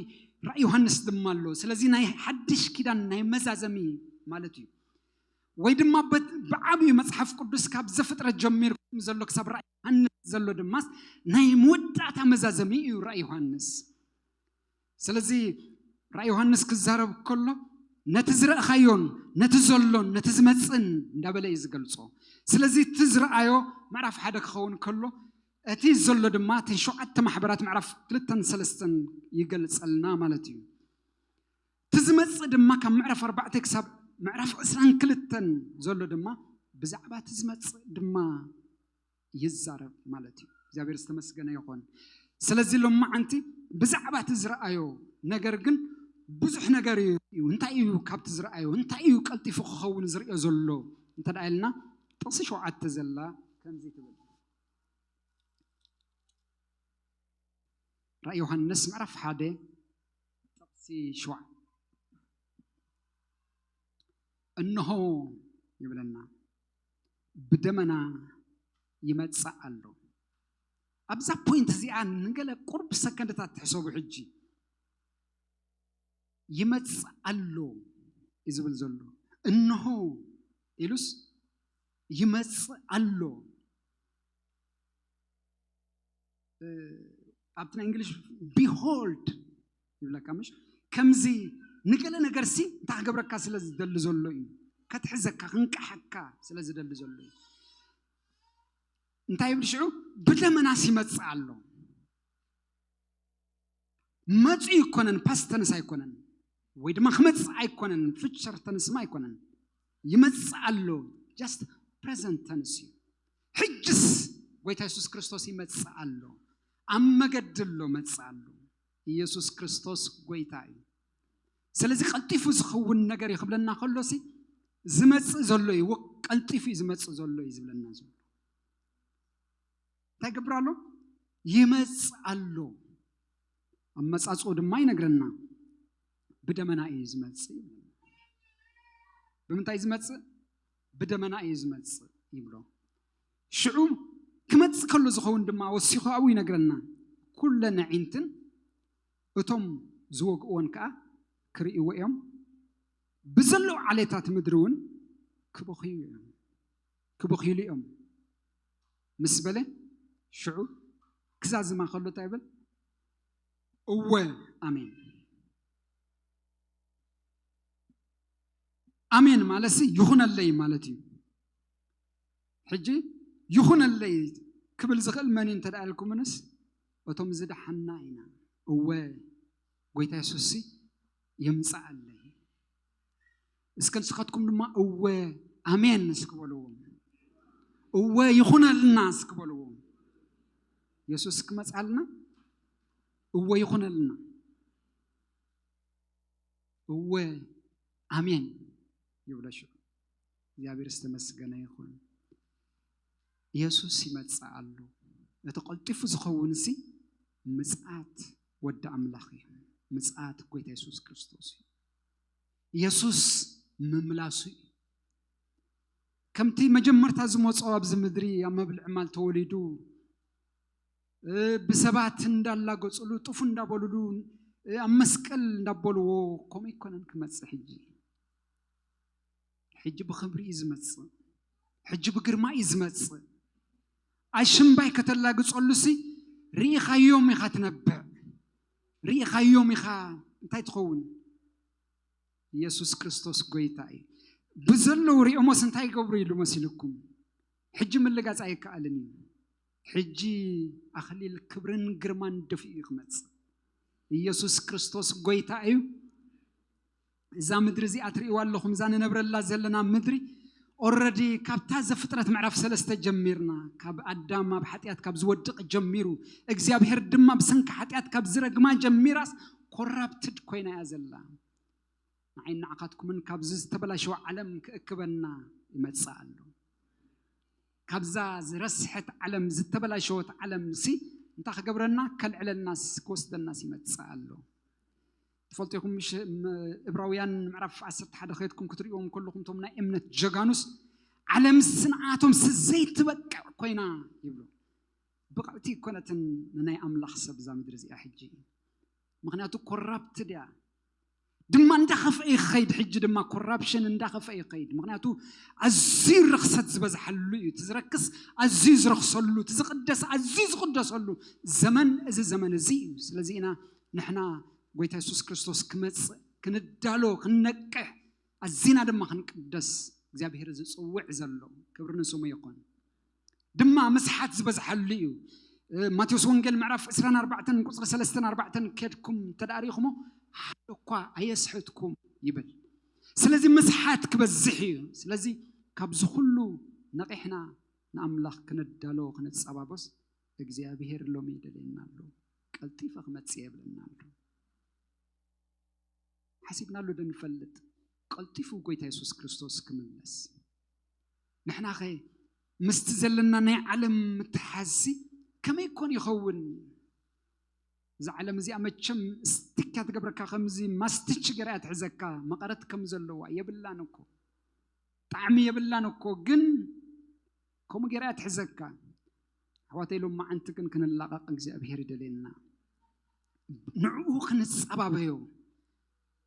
ራእይ ዮሃንስ ድማ ኣሎ። ስለዚ ናይ ሓድሽ ኪዳን ናይ መዛዘሚ ማለት እዩ። ወይ ድማ በት- ብዓብዩ መጽሓፍ ቅዱስ ካብ ዘፍጥረት ጀሚርኩም ዘሎ ክሳብ ራእይ ዮሃንስ ዘሎ ድማ ናይ መወዳእታ መዛዘሚ እዩ ራእይ ዮሃንስ። ስለዚ ራእይ ዮሃንስ ክዛረብ ከሎ ነቲ ዝረእኻዮን ነቲ ዘሎን ነቲ ዝመጽእን እንዳበለ እዩ ዝገልጾ። ስለዚ እቲ ዝረኣዮ ምዕራፍ ሓደ ክኸውን ከሎ እቲ ዘሎ ድማ እተን ሸውዓተ ማሕበራት ምዕራፍ ክልተን ሰለስተን ይገልጸልና ማለት እዩ። እቲ ዝመጽእ ድማ ካብ ምዕራፍ ኣርባዕተ ክሳብ ምዕራፍ ዕስራን ክልተን ዘሎ ድማ ብዛዕባ እቲ ዝመጽእ ድማ ይዛረብ ማለት እዩ። እግዚኣብሔር ዝተመስገነ ይኹን። ስለዚ ሎማዓንቲ ብዛዕባ እቲ ዝረኣዮ ነገር ግን ብዙሕ ነገር እዩ። እንታይ እዩ ካብቲ ዝረኣዮ እንታይ እዩ ቀልጢፉ ክኸውን ዝርእዮ ዘሎ እንተ ደኣ ኢልና ጥቕሲ ሸውዓተ ዘላ ከምዚ ትብል። ራእይ ዮሃንስ ምዕራፍ ሓደ ጥቕሲ ሸውዓተ። እንሆ ይብለና፣ ብደመና ይመጽእ ኣሎ። ኣብዛ ፖይንት እዚኣ ንገለ ቁርብ ሰከንድታት ትሕሰቡ። ሕጂ ይመጽእ ኣሎ እዩ ዝብል ዘሎ። እንሆ ኢሉስ ይመጽእ ኣሎ። ኣብቲ ናይ እንግሊሽ ቢሆልድ ይብለካ ምሽ? ከምዚ ንገለ ነገር ሲ እንታይ ክገብረካ ስለ ዝደሊ ዘሎ እዩ፣ ከትሕዘካ ክንቀሓካ ስለ ዝደሊ ዘሎ እዩ። እንታይ ይብል ሽዑ? ብደመናስ ይመጽእ ኣሎ። መጹ ይኮነን፣ ፓስት ተንስ ኣይኮነን፣ ወይ ድማ ክመጽእ ኣይኮነን፣ ፊቸር ተንስማ ኣይኮነን። ይመጽእ ኣሎ፣ ጃስት ፕሬዘንት ተንስ እዩ። ሕጅስ ጎይታ የሱስ ክርስቶስ ይመጽእ ኣሎ፣ ኣብ መገዲ ኣሎ፣ መጽእ ኣሎ። ኢየሱስ ክርስቶስ ጎይታ እዩ። ስለዚ ቀልጢፉ ዝኸውን ነገር እዩ ክብለና ከሎሲ ዝመጽእ ዘሎ እዩ፣ ወ- ቀልጢፉ እዩ ዝመጽእ ዘሎ እዩ ዝብለና ዘሎ። እንታይ ይገብር ኣሎ? ይመጽእ ኣሎ። ኣመጻጽኡ ድማ ይነግረና። ብደመና እዩ ዝመጽእ ይብለና። ብምንታይ ዝመጽእ? ብደመና እዩ ዝመጽእ ይብሎ። ሽዑ ክመጽእ ከሎ ዝኸውን ድማ ወሲኹ ኣብኡ ይነግረና። ኩለን ኣዒንትን እቶም ዝወግእዎን ከኣ ክርእይዎ እዮም፣ ብዘለዉ ዓሌታት ምድሪ እውን ክበኽዩ እዮም፣ ክበኽዩሉ እዮም ምስ በለ ሽዑ ክዛዝማ ከሎ እንታይ ይብል? እወ ኣሜን። ኣሜን ማለትሲ ይኹነለይ ማለት እዩ። ሕጂ ይኹነለይ ክብል ዝኽእል መን እዩ እንተ ደኣ ኢልኩምንስ እቶም ዝደሓና ኢና። እወ ጎይታ የሱስሲ ይምጻኣለይ። እስከ ንስኻትኩም ድማ እወ ኣሜን እስኪ በልዎም። እወ ይኹነልና እስኪ በልዎም። የሱስ ክመጻልና እወ ይኹነልና። እወ ኣሜን ይብሎ ሽዑ። እግዚኣብሔር ዝተመስገነ ይኹን። የሱስ ይመጽእ ኣሎ። እቲ ቀልጢፉ ዝኸውን ሲ ምጽኣት ወዲ ኣምላኽ እዩ። ምጽኣት ጎይታ የሱስ ክርስቶስ እዩ። የሱስ ምምላሱ እዩ። ከምቲ መጀመርታ ዝመጾ ኣብዚ ምድሪ ኣብ መብል ዕማል ተወሊዱ እ፣ ብሰባት እንዳላገጹሉ፣ ጡፍ እንዳበሉሉ፣ እ፣ ኣብ መስቀል እንዳበልዎ፣ ከምኡ ኣይኮነን ክመጽእ ሕጂ። ሕጂ ብኽብሪ እዩ ዝመጽእ። ሕጂ ብግርማ እዩ ዝመጽእ። ኣሽምባይ ከተላግጸሉሲ ርኢኻዮም ኢኻ ትነብዕ። ርኢኻዮም ኢኻ እንታይ ትኸውን? ኢየሱስ ክርስቶስ ጎይታ እዩ። ብዘለዉ ሪኦሞስ እንታይ ይገብሩ ኢሉ መሲልኩም? ሕጂ ምልጋጽ ኣይከኣልን እዩ። ሕጂ ኣኽሊል ክብርን ግርማን ደፊኡ እዩ ክመጽእ። ኢየሱስ ክርስቶስ ጎይታ እዩ። እዛ ምድሪ እዚኣ ትርእይዋ ኣለኹም፣ እዛ ንነብረላ ዘለና ምድሪ ኦረዲ ካብታ ዘፍጥረት ምዕራፍ ሰለስተ ጀሚርና፣ ካብ ኣዳም ኣብ ሓጢኣት ካብ ዝወድቕ ጀሚሩ፣ እግዚኣብሔር ድማ ብሰንኪ ሓጢኣት ካብ ዝረግማ ጀሚራስ ኮራፕትድ ኮይና እያ ዘላ። ንዓይን ንዓኻትኩምን ካብዚ ዝተበላሸወ ዓለም ክእክበና ይመጽእ ኣሎ። ካብዛ ዝረስሐት ዓለም፣ ዝተበላሸወት ዓለም ሲ እንታይ ክገብረና? ከልዕለናስ ክወስደናስ ይመጽእ ኣሎ። ትፈልጡ ኢኹም ምሽ? ም-፣ ዕብራውያን ምዕራፍ ዓሰርተ ሓደ ከድኩም ክትርእዎም ከለኹም፣ እቶም ናይ እምነት ጀጋኑስ ዓለምስ ንዓቶምስ ዘይትበቅዕ ኮይና ይብሉ። ብቕዕቲ ኣይኮነትን ንናይ ኣምላኽ ሰብ እዛ ምድሪ እዚኣ ሕጂ። ምኽንያቱ ኮራፕትድ እያ። ድማ እንዳኸፍአ ይኸይድ። ሕጂ ድማ ኮራፕሽን እንዳኸፍአ ይኸይድ። ምኽንያቱ ኣዝዩ ርኽሰት ዝበዝሓሉ እዩ። እቲ ዝረክስ ኣዝዩ ዝረኽሰሉ፣ እቲ ዝቕደስ ኣዝዩ ዝቕደሰሉ ዘመን እዚ ዘመን እዚ እዩ። ስለዚ ኢና ንሕና ጎይታ የሱስ ክርስቶስ ክመጽእ ክንዳሎ፣ ክንነቅሕ፣ ኣዚና ድማ ክንቅደስ እግዚኣብሔር ዝጽውዕ ዘሎ። ክብሪ ንስሙ ይኹን። ድማ ምስሓት ዝበዝሓሉ እዩ። ማቴዎስ ወንጌል ምዕራፍ ዕስራን ኣርባዕተን ቁፅሪ ሰለስተን ኣርባዕተን ከድኩም ተዳሪኹሞ ሓደ እኳ ኣየስሕትኩም ይብል። ስለዚ ምስሓት ክበዝሕ እዩ። ስለዚ ካብዚ ኩሉ ነቂሕና ንኣምላኽ ክነዳሎ ክንጸባበስ እግዚኣብሔር ሎሚ ይደልየና ኣሎ። ቀልጢፈ ክመጽእ የብለና ኣሎ። ሓሲብናሉ ዶ ንፈልጥ? ቀልጢፉ ጎይታ የሱስ ክርስቶስ ክምለስ። ንሕናኸ ምስቲ ዘለና ናይ ዓለም ምትሓዝሲ ከመይ ኮን ይኸውን? እዛ ዓለም እዚኣ መቸም ስቲካ ትገብረካ፣ ከምዚ ማስትች ገርያ ትሕዘካ፣ መቐረት ከም ዘለዋ የብላን እኮ፣ ጣዕሚ የብላን እኮ። ግን ከምኡ ገይራ ትሕዘካ። ኣሕዋተይ፣ ሎም መዓንቲ ግን ክንላቐቕ እግዚኣብሔር ይደልየና። ንዕኡ ክንጸባበዮ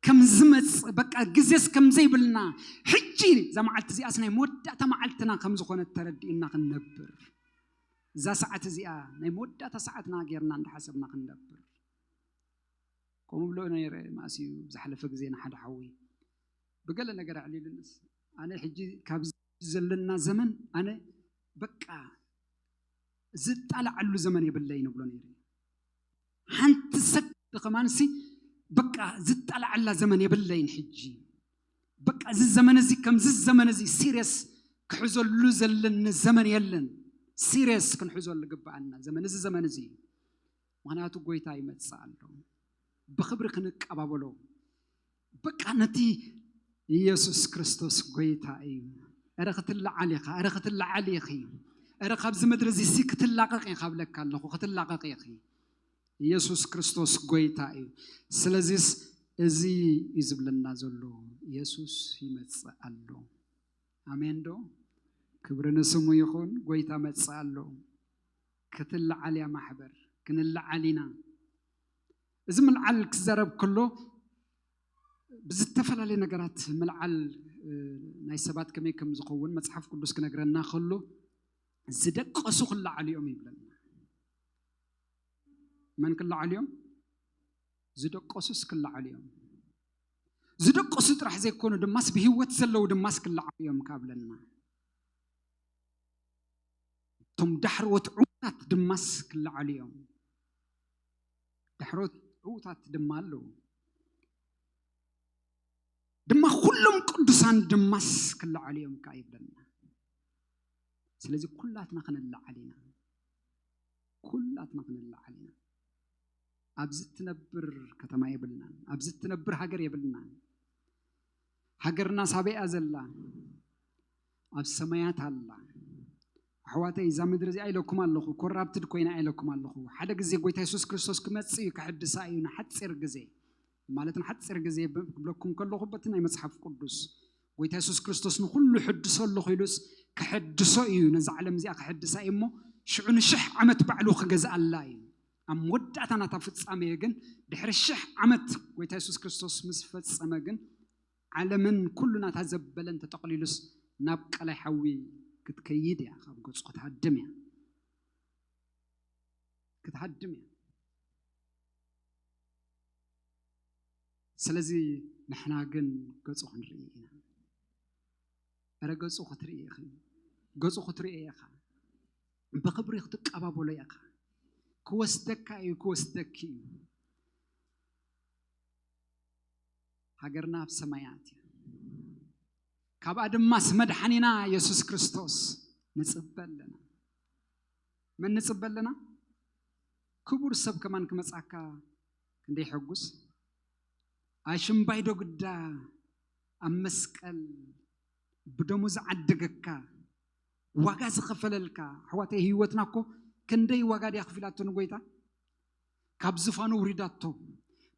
ከም ዝመጽእ፣ በቃ ግዜስ ከም ዘይብልና፣ ሕጂ እዛ መዓልቲ እዚኣስ ናይ መወዳእታ መዓልትና ከም ዝኾነት ተረዲእና ክንነብር፣ እዛ ሰዓት እዚኣ ናይ መወዳእታ ሰዓትና ጌርና እንዳሓሰብና ክንነብር። ከምኡ ብሎ ነይረ ማእስዩ ዝሓለፈ ግዜ ንሓደ ሓዊ ብገለ ነገር ኣዕሊሉንስ፣ ኣነ ሕጂ ካብ ዘለና ዘመን ኣነ በቃ ዝጣላዓሉ ዘመን የብለይን እብሎ ነይረ። ሓንቲ ሰክንድ ከማንሲ በቃ ዝጣላዓላ ዘመን የብለይን ሕጂ። በቃ እዚ ዘመን እዚ ከምዚ ዘመን እዚ ሲሪየስ ክሕዘሉ ዘለኒ ዘመን የለን። ሲሪየስ ክንሕዘሉ ግብኣና ዘመን እዚ ዘመን እዚ እዩ። ምኽንያቱ ጎይታ ይመጽእ ኣሎ። ብኽብሪ ክንቀባበሎ በቃ ነቲ ኢየሱስ ክርስቶስ ጎይታ እዩ። እረ ክትለዓል ኢኻ፣ እረ ክትለዓል ኢኺ፣ እረ ካብዚ ምድሪ እዚ ሲ ክትላቐቕ ኢኻ ብለካ ኣለኹ፣ ክትላቐቕ ኢኺ። ኢየሱስ ክርስቶስ ጎይታ እዩ። ስለዚስ እዚ እዩ ዝብለና ዘሎ፣ ኢየሱስ ይመጽእ ኣሎ። ኣሜን ዶ? ክብሪ ንስሙ ይኹን። ጎይታ መጽእ ኣሎ። ክትለዓል እያ ማሕበር፣ ክንለዓል ኢና። እዚ ምልዓል ክዛረብ ከሎ ብዝተፈላለየ ነገራት ምልዓል፣ እ፣ ናይ ሰባት ከመይ ከም ዝኸውን መጽሓፍ ቅዱስ ክነግረና ከሎ ዝደቀሱ ክለዓሉ እዮም ይብለና። መን ክለዓሉ እዮም? ዝደቀሱስ ክለዓሉ እዮም። ዝደቀሱ ጥራሕ ዘይኮኑ ድማስ ብህይወት ዘለዉ ድማስ ክለዓሉ እዮም ካብለና። እቶም ዳሕሮት ዕዉታት ድማስ ክለዓሉ እዮም። ዳሕሮት ዕዉታት ድማ ኣለዉ። ድማ ኩሎም ቅዱሳን ድማስ ክለዓሉ እዮም ከኣ ይብለና። ስለዚ ኩላትና ክንለዓል ኢና። ኩላትና ክንለዓል ኢና። ኣብዚ ትነብር ከተማ የብልናን። ኣብዚ ትነብር ሃገር የብልናን። ሃገርና ሳበይ እያ ዘላ? ኣብ ሰማያት ኣላ። ኣሕዋተይ፣ እዛ ምድሪ እዚኣ ኢለኩም ኣለኹ፣ ኮራፕትድ ኮይና ኢለኩም ኣለኹ። ሓደ ግዜ ጎይታ የሱስ ክርስቶስ ክመጽእ እዩ፣ ከሕድሳ እዩ፣ ንሓጺር ግዜ ማለት ንሓጺር ግዜ ብ-፣ ክብለኩም ከለኹ በቲ ናይ መጽሓፍ ቅዱስ ጎይታ የሱስ ክርስቶስ ንኹሉ ሕድሶ ኣለኹ ኢሉስ ክሕድሶ እዩ፣ ነዛ ዓለም እዚኣ ክሕድሳ እዩ እሞ ሽዑ ንሽሕ ዓመት ባዕሉ ክገዝኣላ እዩ። ኣብ መወዳእታ ናታ ፍጻሜ ግን ድሕሪ ሽሕ ዓመት ጎይታ የሱስ ክርስቶስ ምስ ፈጸመ ግን ዓለምን ኩሉ ናታ ዘበለን ተጠቕሊሉስ ናብ ቀላይ ሓዊ ክትከይድ እያ፣ ካብ ገጹ ክትሃድም እያ፣ ክትሃድም እያ። ስለዚ ንሕና ግን ገጹ ክንርኢ ኢና። እረ ገጹ ክትርኢ ኢኺ፣ ገጹ ክትርኢ ኢኻ፣ ብኽብሪ ክትቀባበሎ ኢኻ። ክወስደካ እዩ፣ ክወስደኪ እዩ። ሃገርና ኣብ ሰማያት እያ። ካብኣ ድማስ መድሓኒና የሱስ ክርስቶስ ንጽበ ኣለና። መን ንጽበ ኣለና? ክቡር ሰብ ከማን ክመጻካ ክንደይ ሕጉስ። ኣሽምባይ ዶ ግዳ ኣብ መስቀል ብደሙ ዝዓደገካ፣ ዋጋ ዝኸፈለልካ፣ ኣሕዋተይ፣ ህይወትና እኮ ክንደይ ዋጋ ድያ ከፊላቶ ንጎይታ? ካብ ዝፋኑ ውሪዳቶ፣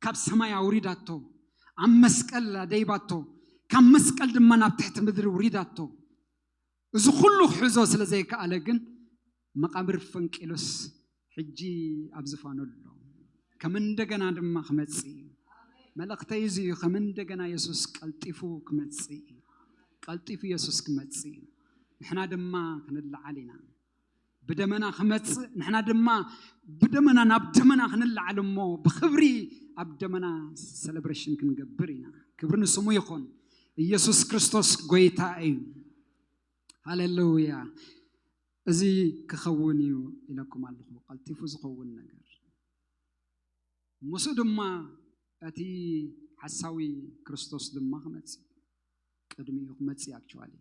ካብ ሰማይ ኣውሪዳቶ፣ ኣብ መስቀል ኣደይባቶ፣ ካብ መስቀል ድማ ናብ ትሕቲ ምድሪ ውሪዳቶ። እዚ ኩሉ ክሕዞ ስለ ዘይከኣለ ግን መቓብር ፈንቂሉስ ሕጂ ኣብ ዝፋኑ ኣሎ። ከም እንደገና ድማ ክመጽእ እዩ። መልእኽተይ እዚ እዩ። ከም እንደገና የሱስ ቀልጢፉ ክመጽእ እዩ። ቀልጢፉ የሱስ ክመጽእ እዩ። ንሕና ድማ ክንለዓል ኢና። ብደመና ክመጽእ፣ ንሕና ድማ ብደመና ናብ ደመና ክንለዓል እሞ ብኽብሪ ኣብ ደመና ሰለብሬሽን ክንገብር ኢና። ክብሪ ንስሙ ይኹን። ኢየሱስ ክርስቶስ ጎይታ እዩ። ሃሌሉያ። እዚ ክኸውን እዩ ኢለኩም ኣለኹ። ቀልጢፉ ዝኸውን ነገር። ምስኡ ድማ እቲ ሓሳዊ ክርስቶስ ድማ ክመጽእ፣ ቅድሚኡ ክመጽእ፣ ኣክቹዋሊ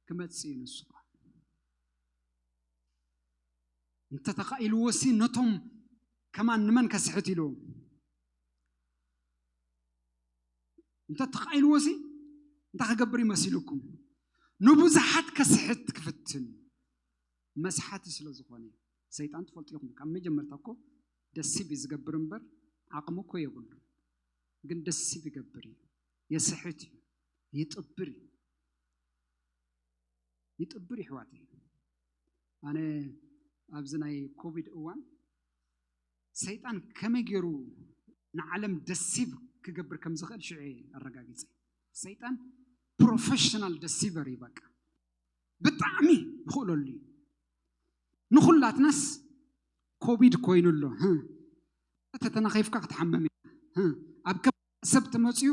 ክመጽእ እዩ ንሱ ኸዓ። እንተተኻኢልዎሲ ነቶም ከማን ንመን ከስሕት ኢልዎም? እንተተኻኢልዎሲ እንታይ ክገብር ይመሲልኩም? ንብዙሓት ከስሕት ክፍትን። መስሓቲ ስለ ዝኾነ፣ ሰይጣን ትፈልጡ ኢኹም። ካብ መጀመርታ እኮ ደሲብ እዩ ዝገብር እምበር ዓቕሚ እኮ የብሉን። ግን ደሲብ ይገብር እዩ፣ የስሕት እዩ፣ ይጥብር እዩ። ይጥብር ይሕዋት እዩ። ኣነ ኣብዚ ናይ ኮቪድ እዋን ሰይጣን ከመይ ገይሩ ንዓለም ደሲብ ክገብር ከም ዝኽእል ሽዑ ኣረጋጊጸ። ሰይጣን ፕሮፌሽናል ደሲቨር እዩ። በቃ ብጣዕሚ ይኽእለሉ እዩ። ንኹላትናስ ኮቪድ ኮይኑ ኣሎ። ተተናኺፍካ ክትሓመም ኢኻ። ኣብ ከ ሰብ ተመፅዩ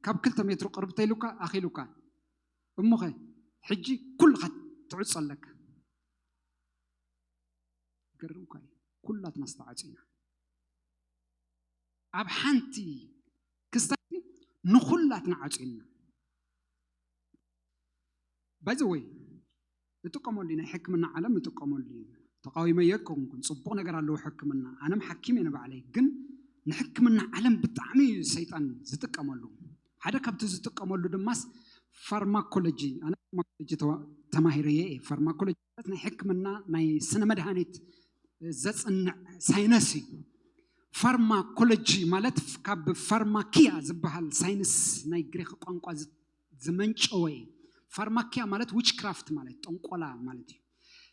ካብ ክልተ ሜትሮ ቅርብ ተይሉካ ኣኺሉካ። እሞኸ ሕጂ ኩልኻ ትዕፆ ኣለካ። ገርም እኳ እዩ። ኩላትና ዝተዓፁ ኢና። ኣብ ሓንቲ ክስታይ ንኹላትና ዓፂዩና። ባይዘወይ እጥቀመሉ እዩ፣ ናይ ሕክምና ዓለም እጥቀመሉ እዩ። ተቃዊመ የኮንኩን፣ ፅቡቕ ነገር ኣለዎ ሕክምና። ኣነም ሓኪም እየ ንባዕለይ፣ ግን ንሕክምና ዓለም ብጣዕሚ እዩ ሰይጣን ዝጥቀመሉ። ሓደ ካብቲ ዝጥቀመሉ ድማስ ፋርማኮሎጂ። ኣነ ፋርማኮሎጂ ተማሂረየ እየ። ፋርማኮሎጂ ማለት ናይ ሕክምና ናይ ስነ መድሃኒት ዘፅንዕ ሳይነስ እዩ። ፋርማኮሎጂ ማለት ካብ ፋርማኪያ ዝበሃል ሳይንስ ናይ ግሪክ ቋንቋ ዝመንጨወ እዩ። ፋርማኪያ ማለት ዊችክራፍት ማለት ጠንቆላ ማለት እዩ።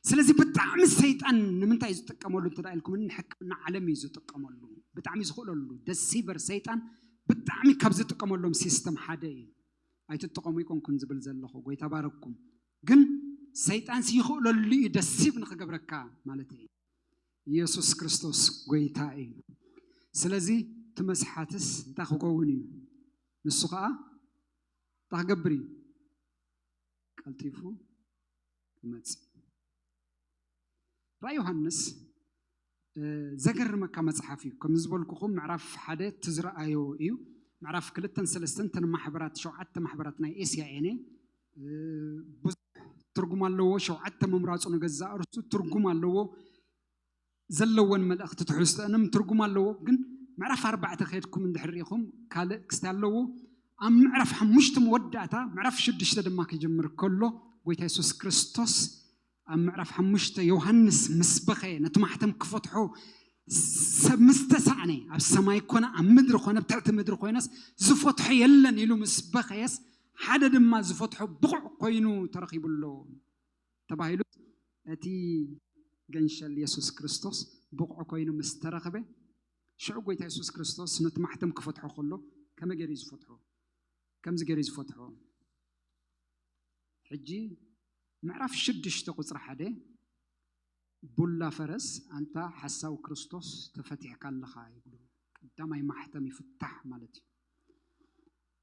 ስለዚ ብጣዕሚ ሰይጣን ንምንታይ እዩ ዝጥቀመሉ እንተ ኢልኩም፣ ንሕክምና ዓለም እዩ ዝጥቀመሉ። ብጣዕሚ ዝኽእለሉ ደሲቨር ሰይጣን ብጣዕሚ ካብ ዝጥቀመሎም ሲስተም ሓደ እዩ። ኣይትጠቐሙ ይኮንኩን ዝብል ዘለኹ፣ ጎይታ ባረኩም። ግን ሰይጣን ይኽእለሉ እዩ ደሲብ ንክገብረካ ማለት እዩ። ኢየሱስ ክርስቶስ ጎይታ እዩ። ስለዚ እቲ መስሓትስ እንታይ ክኸውን እዩ? ንሱ ከዓ እንታይ ክገብር እዩ? ቀልጢፉ ክመጽእ። ራእይ ዮሃንስ ዘገርመካ መጽሓፍ እዩ። ከም ዝበልኩኹም ምዕራፍ ሓደ እቲ ዝረኣዮ እዩ። ምዕራፍ ክልተን ሰለስተን እተን ማሕበራት፣ ሸውዓተ ማሕበራት ናይ ኤስያ ኤነ ብዙሕ ትርጉም ኣለዎ። ሸውዓተ ምምራፁ ንገዛእ ርሱ ትርጉም ኣለዎ። ዘለወን መልእኽቲ ትሕዝቶአንም ትርጉም ኣለዎ። ግን ምዕራፍ ኣርባዕተ ከድኩም እንድሕር ርኢኹም ካልእ ክስታይ ኣለዎ። ኣብ ምዕራፍ ሓሙሽተ መወዳእታ ምዕራፍ ሽዱሽተ ድማ ክጅምር ከሎ ጎይታ የሱስ ክርስቶስ ኣብ ምዕራፍ ሓሙሽተ ዮሃንስ ምስ በኸየ ነቲ ማሕተም ክፈትሖ ሰብ ምስ ተሳእነ ኣብ ሰማይ ኮነ ኣብ ምድሪ ኮነ ኣብ ትሕቲ ምድሪ ኮይነስ ዝፈትሖ የለን ኢሉ ምስ በኸየስ ሓደ ድማ ዝፈትሖ ብቑዕ ኮይኑ ተረኺቡ ኣሎ። ተባሂሉ እቲ ገንሸል የሱስ ክርስቶስ ብቑዕ ኮይኑ ምስ ተረኽበ ሽዑ ጎይታ የሱስ ክርስቶስ ነቲ ማሕተም ክፈትሖ ከሎ ከመይ ገይሩ እዩ ዝፈትሖ? ከምዚ ገይሩ እዩ ዝፈትሖ። ሕጂ ምዕራፍ ሽዱሽተ ቁፅሪ ሓደ ቡላ ፈረስ ኣንታ ሓሳዊ ክርስቶስ ተፈቲሕካ ኣለኻ ይብሉ። ቀዳማይ ማሕተም ይፍታሕ ማለት እዩ።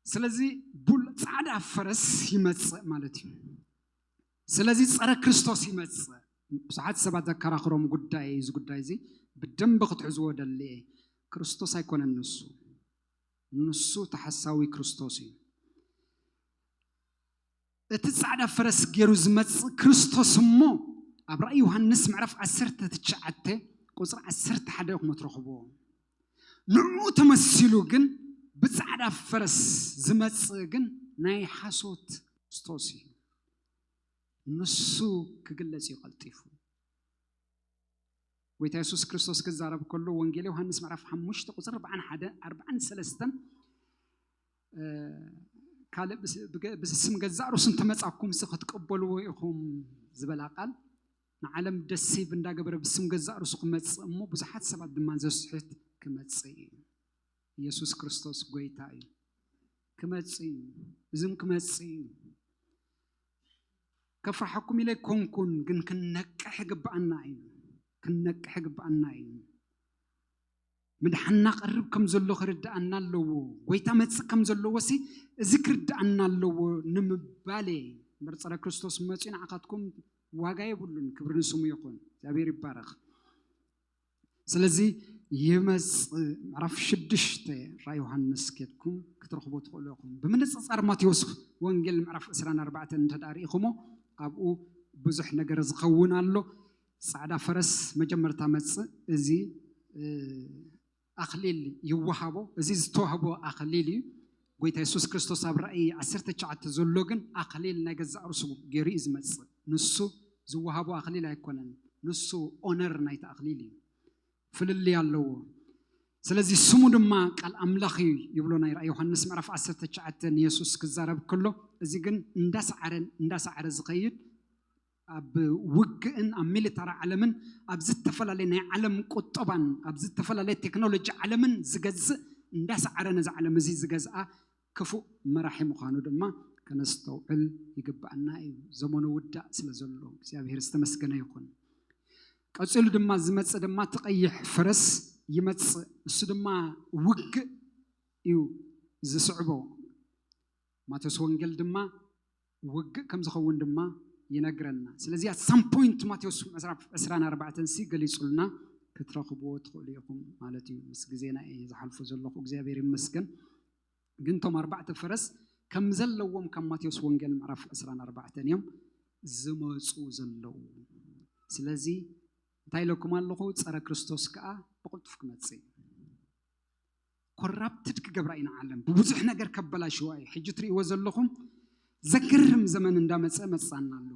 ስለዚ ቡል ፃዕዳ ፈረስ ይመፅእ ማለት እዩ። ስለዚ ፀረ ክርስቶስ ይመፅእ። ብዙሓት ሰባት ዘከራኽሮም ጉዳይ እዚ ጉዳይ እዚ ብደንብ ክትሕዝዎ ደልየ። ክርስቶስ ኣይኮነን ንሱ፣ ንሱ ተሓሳዊ ክርስቶስ እዩ። እቲ ፃዕዳ ፈረስ ገይሩ ዝመፅእ ክርስቶስ እሞ ኣብ ራእይ ዮሃንስ ምዕራፍ ዓሰርተ ትሽዓተ ቁፅሪ ዓሰርተ ሓደ ኢኹም ትረኽብዎ። ንዕኡ ተመሲሉ ግን ብፃዕዳ ፈረስ ዝመፅእ ግን ናይ ሓሶት ክርስቶስ እዩ። ንሱ ክግለጽ እዩ ቀልጢፉ። ጎይታ የሱስ ክርስቶስ ክዛረብ ከሎ ወንጌል ዮሃንስ ምዕራፍ ሓሙሽተ ቁፅሪ ኣርባዓን ሓደ ኣርባዓን ሰለስተን ካልእ ብስም ገዛእ ርእሱ እንተመፃኩም ሲ ክትቀበልዎ ኢኹም ዝበላ ቃል ንዓለም ደሴብ እንዳገበረ ብስም ገዛእ ርእሱ ክመጽእ እሞ ብዙሓት ሰባት ድማ ዘስሕት ክመጽእ እዩ። ኢየሱስ ክርስቶስ ጎይታ እዩ። ክመጽእ እዩ። እዝም ክመጽእ እዩ። ከፍርሓኩም ኢለ ኣይኮንኩን፣ ግን ክንነቅሕ ይግብኣና እዩ። ክንነቅሕ ይግብኣና እዩ። ምድሓና ቀርብ ከም ዘሎ ክርድኣና ኣለዎ። ጎይታ መጽእ ከም ዘለዎ ሲ እዚ ክርድኣና ኣለዎ ንምባል እየ። እምበር ጸረ ክርስቶስ መጺኡ ንዓኻትኩም ዋጋ የብሉን። ክብሪ ንስሙ ይኹን። እግዚኣብሔር ይባረኽ። ስለዚ ይመጽእ ምዕራፍ ሽዱሽተ ራ ዮሃንስ ኬድኩም ክትረኽቦ ትኽእሉ ኢኹም። ብምንጽጻር ማቴዎስ ወንጌል ምዕራፍ ዕስራን ኣርባዕተን እንተ ደኣ ርኢኹሞ ኣብኡ ብዙሕ ነገር ዝኸውን ኣሎ። ጻዕዳ ፈረስ መጀመርታ መጽእ፣ እዚ ኣኽሊል ይወሃቦ። እዚ ዝተዋህቦ ኣኽሊል እዩ። ጎይታ የሱስ ክርስቶስ ኣብ ራእይ ዓሰርተ ትሽዓተ ዘሎ ግን ኣኽሊል ናይ ገዛእ ርእሱ ገይሩ እዩ ዝመጽእ። ንሱ ዝወሃቦ ኣኽሊል ኣይኮነን። ንሱ ኦነር ናይቲ ኣኽሊል እዩ። ፍልልይ ኣለዎ። ስለዚ ስሙ ድማ ቃል ኣምላኽ እዩ ይብሎ ናይ ራእይ ዮሃንስ ምዕራፍ ዓሰርተ ትሽዓተ ንየሱስ ክዛረብ ከሎ፣ እዚ ግን እንዳሰዓረን እንዳሰዓረ ዝኸይድ ኣብ ውግእን ኣብ ሚሊታሪ ዓለምን ኣብ ዝተፈላለየ ናይ ዓለም ቁጠባን ኣብ ዝተፈላለየ ቴክኖሎጂ ዓለምን ዝገዝእ እንዳሰዓረ ነዚ ዓለም እዚ ዝገዝኣ ክፉእ መራሒ ምዃኑ ድማ ከነስተውዕል ይግብኣና እዩ። ዘመኑ ውዳእ ስለ ዘሎ እግዚኣብሔር ዝተመስገነ ይኹን። ቀጺሉ ድማ ዝመጽእ ድማ እቲ ቀይሕ ፈረስ ይመጽእ። እሱ ድማ ውግእ እዩ ዝስዕቦ። ማቴዎስ ወንጌል ድማ ውግእ ከም ዝኸውን ድማ ይነግረና። ስለዚ ኣት ሳም ፖይንት ማቴዎስ ዕስራን ኣርባዕተን ሲ ገሊጹልና ክትረኽብዎ ትኽእሉ ኢኹም ማለት እዩ። ምስ ግዜና እየ ዝሓልፎ ዘለኹ፣ እግዚኣብሔር ይመስገን። ግን እቶም ኣርባዕተ ፈረስ ከም ዘለዎም ካብ ማቴዎስ ወንጌል ምዕራፍ ዕስራን ኣርባዕተን እዮም ዝመፁ ዘለዉ። ስለዚ እንታይ ኢለኩም ኣለኹ? ፀረ ክርስቶስ ከዓ ብቕልጡፍ ክመፅእ እዩ። ኮራፕትድ ክገብራ ኢና ዓለም ብብዙሕ ነገር ከበላሽዋ እዩ። ሕጂ ትርእይዎ ዘለኹም ዘገርም ዘመን እንዳመፀ መፅኣና ኣሎ።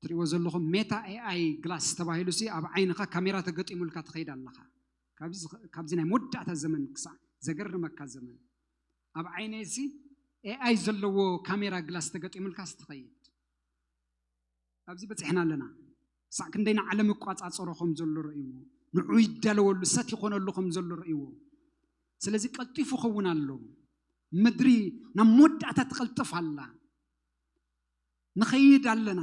ትርእይዎ ዘለኹም ሜታ ኤኣይ ግላስ ተባሂሉ ሲ ኣብ ዓይንኻ ካሜራ ተገጢሙልካ ትኸይድ ኣለኻ። ካብዚ ዝኸ- ካብዚ ናይ መወዳእታ ዘመን ክሳዕ ዘገርመካ ዘመን ኣብ ዓይነይ ሲ ኤኣይ ዘለዎ ካሜራ ግላስ ተገጢሙልካ ሲ ትኸይድ። ኣብዚ በፂሕና ኣለና። ሳዕ ክንደይ ንዓለም ይቋፃፀሮ ከም ዘሎ ርእይዎ፣ ንዑ ይዳለወሉ፣ ሰት ይኾነሉ ከም ዘሎ ርእይዎ። ስለዚ ቀልጢፉ ኸውን ኣሎ። ምድሪ ናብ መወዳእታ ትቐልጥፍ ኣላ። ንኸይድ ኣለና።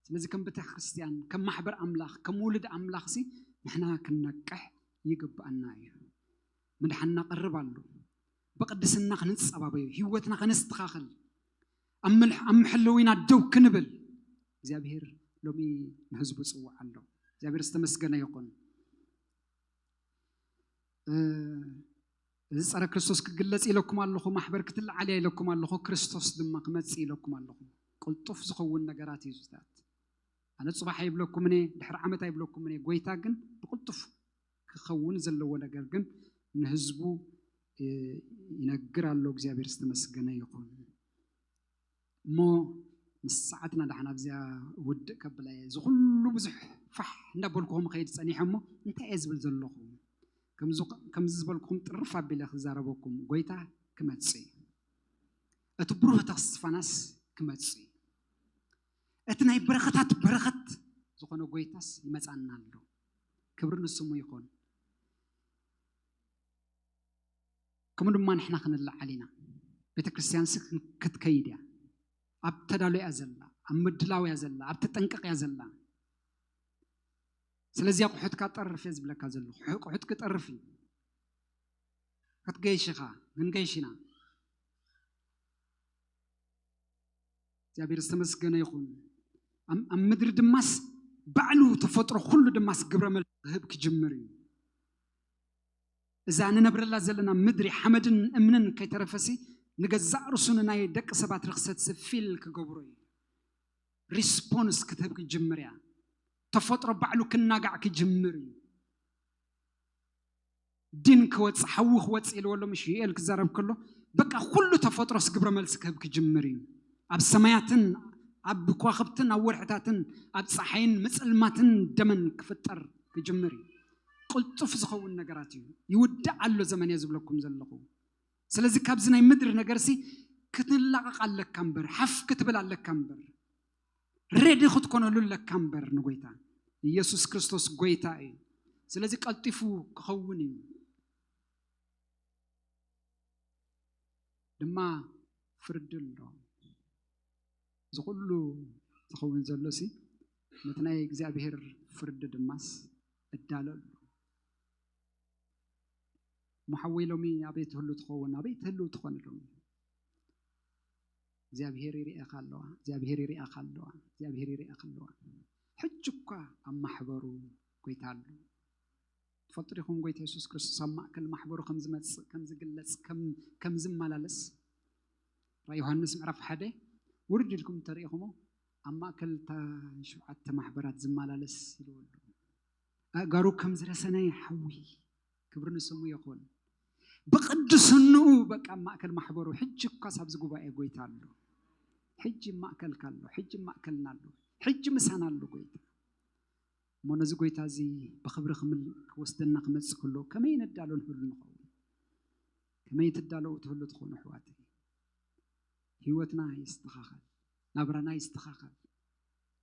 ስለዚ ከም ቤተ ክርስቲያን፣ ከም ማሕበር ኣምላኽ፣ ከም ውሉድ ኣምላኽ ሲ ንሕና ክንነቅሕ ይግብኣና እዩ። ምድሓንና ቀርብ ኣሎ። ብቅድስና ክንጸባበዮ፣ ህይወትና ከነስተኻኽል፣ ኣብ ምልሕ- ኣብ መሐለዊና ደው ክንብል እግዚኣብሔር ሎሚ ንህዝቡ ጽውዓ ኣሎ። እግዚኣብሔር ዝተመስገነ ይኹን። እ፣ እዚ ጸረ ክርስቶስ ክግለጽ ኢለኩም ኣለኹ፣ ማሕበር ክትለዓል እያ ኢለኩም ኣለኹ፣ ክርስቶስ ድማ ክመጽእ ኢለኩም ኣለኹ። ቅልጡፍ ዝኸውን ነገራት እዩ ዝታት። ኣነ ጽባሕ ኣይብለኩምን እየ፣ ድሕሪ ዓመት ኣይብለኩምን እየ። ጎይታ ግን ብቅልጡፍ ክኸውን ዘለዎ ነገር ግን ንህዝቡ እ፣ ይነግር ኣሎ። እግዚኣብሔር ዝተመስገነ ይኹን። እሞ ምስ ሰዓትና ደሓን ኣብዚኣ ውድእ ከብላ እየ። እዚ ኩሉ ብዙሕ ፋሕ እንዳበልኩኹም ኸይድ ጸኒሐ እሞ እንታይ እየ ዝብል ዘለኹ? ከምዚ ከምዚ ዝበልኩኹም ጥርፍ ኣቢለ ክዛረበኩም፣ ጎይታ ክመጽእ እዩ። እቲ ብሩህ ተስፋናስ ክመጽእ እዩ። እቲ ናይ በረኸታት በረኸት ዝኾነ ጎይታስ ይመጻና ኣሎ። ክብሪ ንስሙ ይኹን። ከምኡ ድማ ንሕና ክንለዓል ኢና። ቤተ ክርስቲያን ሲ ክትከይድ እያ። ኣብ ተዳሎ እያ ዘላ፣ ኣብ ምድላው እያ ዘላ፣ ኣብ ተጠንቀቕ እያ ዘላ። ስለዚ ኣቑሑትካ ጠርፍ እየ ዝብለካ ዘለኹ። ኣቑሑት ክጠርፍ እዩ። ክትገይሽ ኢኻ፣ ክንገይሽ ኢና። እግዚኣብሔር ዝተመስገነ ይኹን። ኣብ ኣብ ምድሪ ድማስ ባዕሉ ተፈጥሮ ኩሉ ድማስ ግብረ መልሲ ክህብ ክጅምር እዩ። እዛ ንነብረላ ዘለና ምድሪ ሓመድን እምንን ከይተረፈሲ ንገዛእ ርእሱ ንናይ ደቂ ሰባት ርኽሰት ስፊል ክገብሮ እዩ። ሪስፖንስ ክትህብ ክጅምር እያ። ተፈጥሮ ባዕሉ ክናጋዕ ክጅምር እዩ። ዲን ክወፅእ ሓዊ ክወፅእ ኢልዎ ኣሎ ምሽ ዩኤል ክዛረብ ከሎ በቃ ኩሉ ተፈጥሮስ ግብረ መልሲ ክህብ ክጅምር እዩ። ኣብ ሰማያትን ኣብ ከዋኽብትን ኣብ ወርሕታትን ኣብ ፀሓይን ምፅልማትን ደመን ክፍጠር ክጅምር እዩ። ቅልጡፍ ዝኸውን ነገራት እዩ። ይውዳእ ኣሎ ዘመን እየ ዝብለኩም ዘለኹ። ስለዚ ካብዚ ናይ ምድሪ ነገርሲ ክትላቐቕ ኣለካ እምበር ሓፍ ክትብል ኣለካ እምበር ሬዲ ክትኮነሉ ኣለካ እምበር ንጎይታ። ኢየሱስ ክርስቶስ ጎይታ እዩ። ስለዚ ቀልጢፉ ክኸውን እዩ። ድማ ፍርዲ ኣሎ። እዚ ኩሉ ዝኸውን ዘሎ ሲ ነቲ ናይ እግዚኣብሔር ፍርዲ ድማስ እዳሎ ኣሎ። እሞ ሓወይ ሎሚ ኣበይ ትህሉ ትኸውን? ኣበይ ትህሉ ትኾን? ሎሚ እግዚኣብሔር ይርእየካ ኣለዋ፣ እግዚኣብሔር ይርእየካ ኣለዋ፣ እግዚኣብሔር ይርእየካ ኣለዋ። ሕጂ እኳ ኣብ ማሕበሩ ጎይታ ኣሎ። ትፈልጡ ዲኹም? ጎይታ የሱስ ክርስቶስ ኣብ ማእከል ማሕበሩ ከም ዝመጽእ፣ ከም ዝግለጽ፣ ከም ከም ዝመላለስ ራእይ ዮሃንስ ምዕራፍ ሓደ ውርድ ኢልኩም እንተሪኢኹሞ ኣብ ማእከል እታ ሸውዓተ ማሕበራት ዝመላለስ ኢልዎ ኣሎ። ኣእጋሩ ከም ዝረሰነ ሓዊ ክብሪ ንስሙ ይኹን። ብቅድስንኡ በቃ ኣብ ማእከል ማሕበሩ ሕጂ እኳስ ኣብዚ ጉባኤ ጎይታ ኣሎ። ሕጂ ማእከልካ ኣሎ፣ ሕጂ ማእከልና ኣሎ፣ ሕጂ ምሳና ኣሎ ጎይታ። እሞ ነዚ ጎይታ እዚ ብኽብሪ ክምል ክወስደና ክመጽእ ከሎ ከመይ ነዳሎ ንህሉ ንኸውን? ከመይ ትዳለዉ ትህሉ ትኾኑ ኣሕዋተይ? ህይወትና ይስተኻኸል፣ ናብራና ይስተኻኸል፣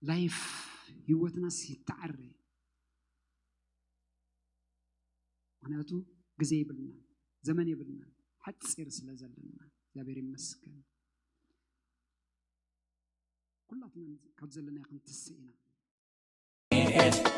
ላይፍ ህይወትናስ ይተዓረ። ምክንያቱ ግዜ የብልና፣ ዘመን የብልና፣ ሓፂር ስለ ዘለና። እግዚኣብሔር ይመስገን። ኩላትና ካብ ዘለና ይኹን ትስእ ኢና።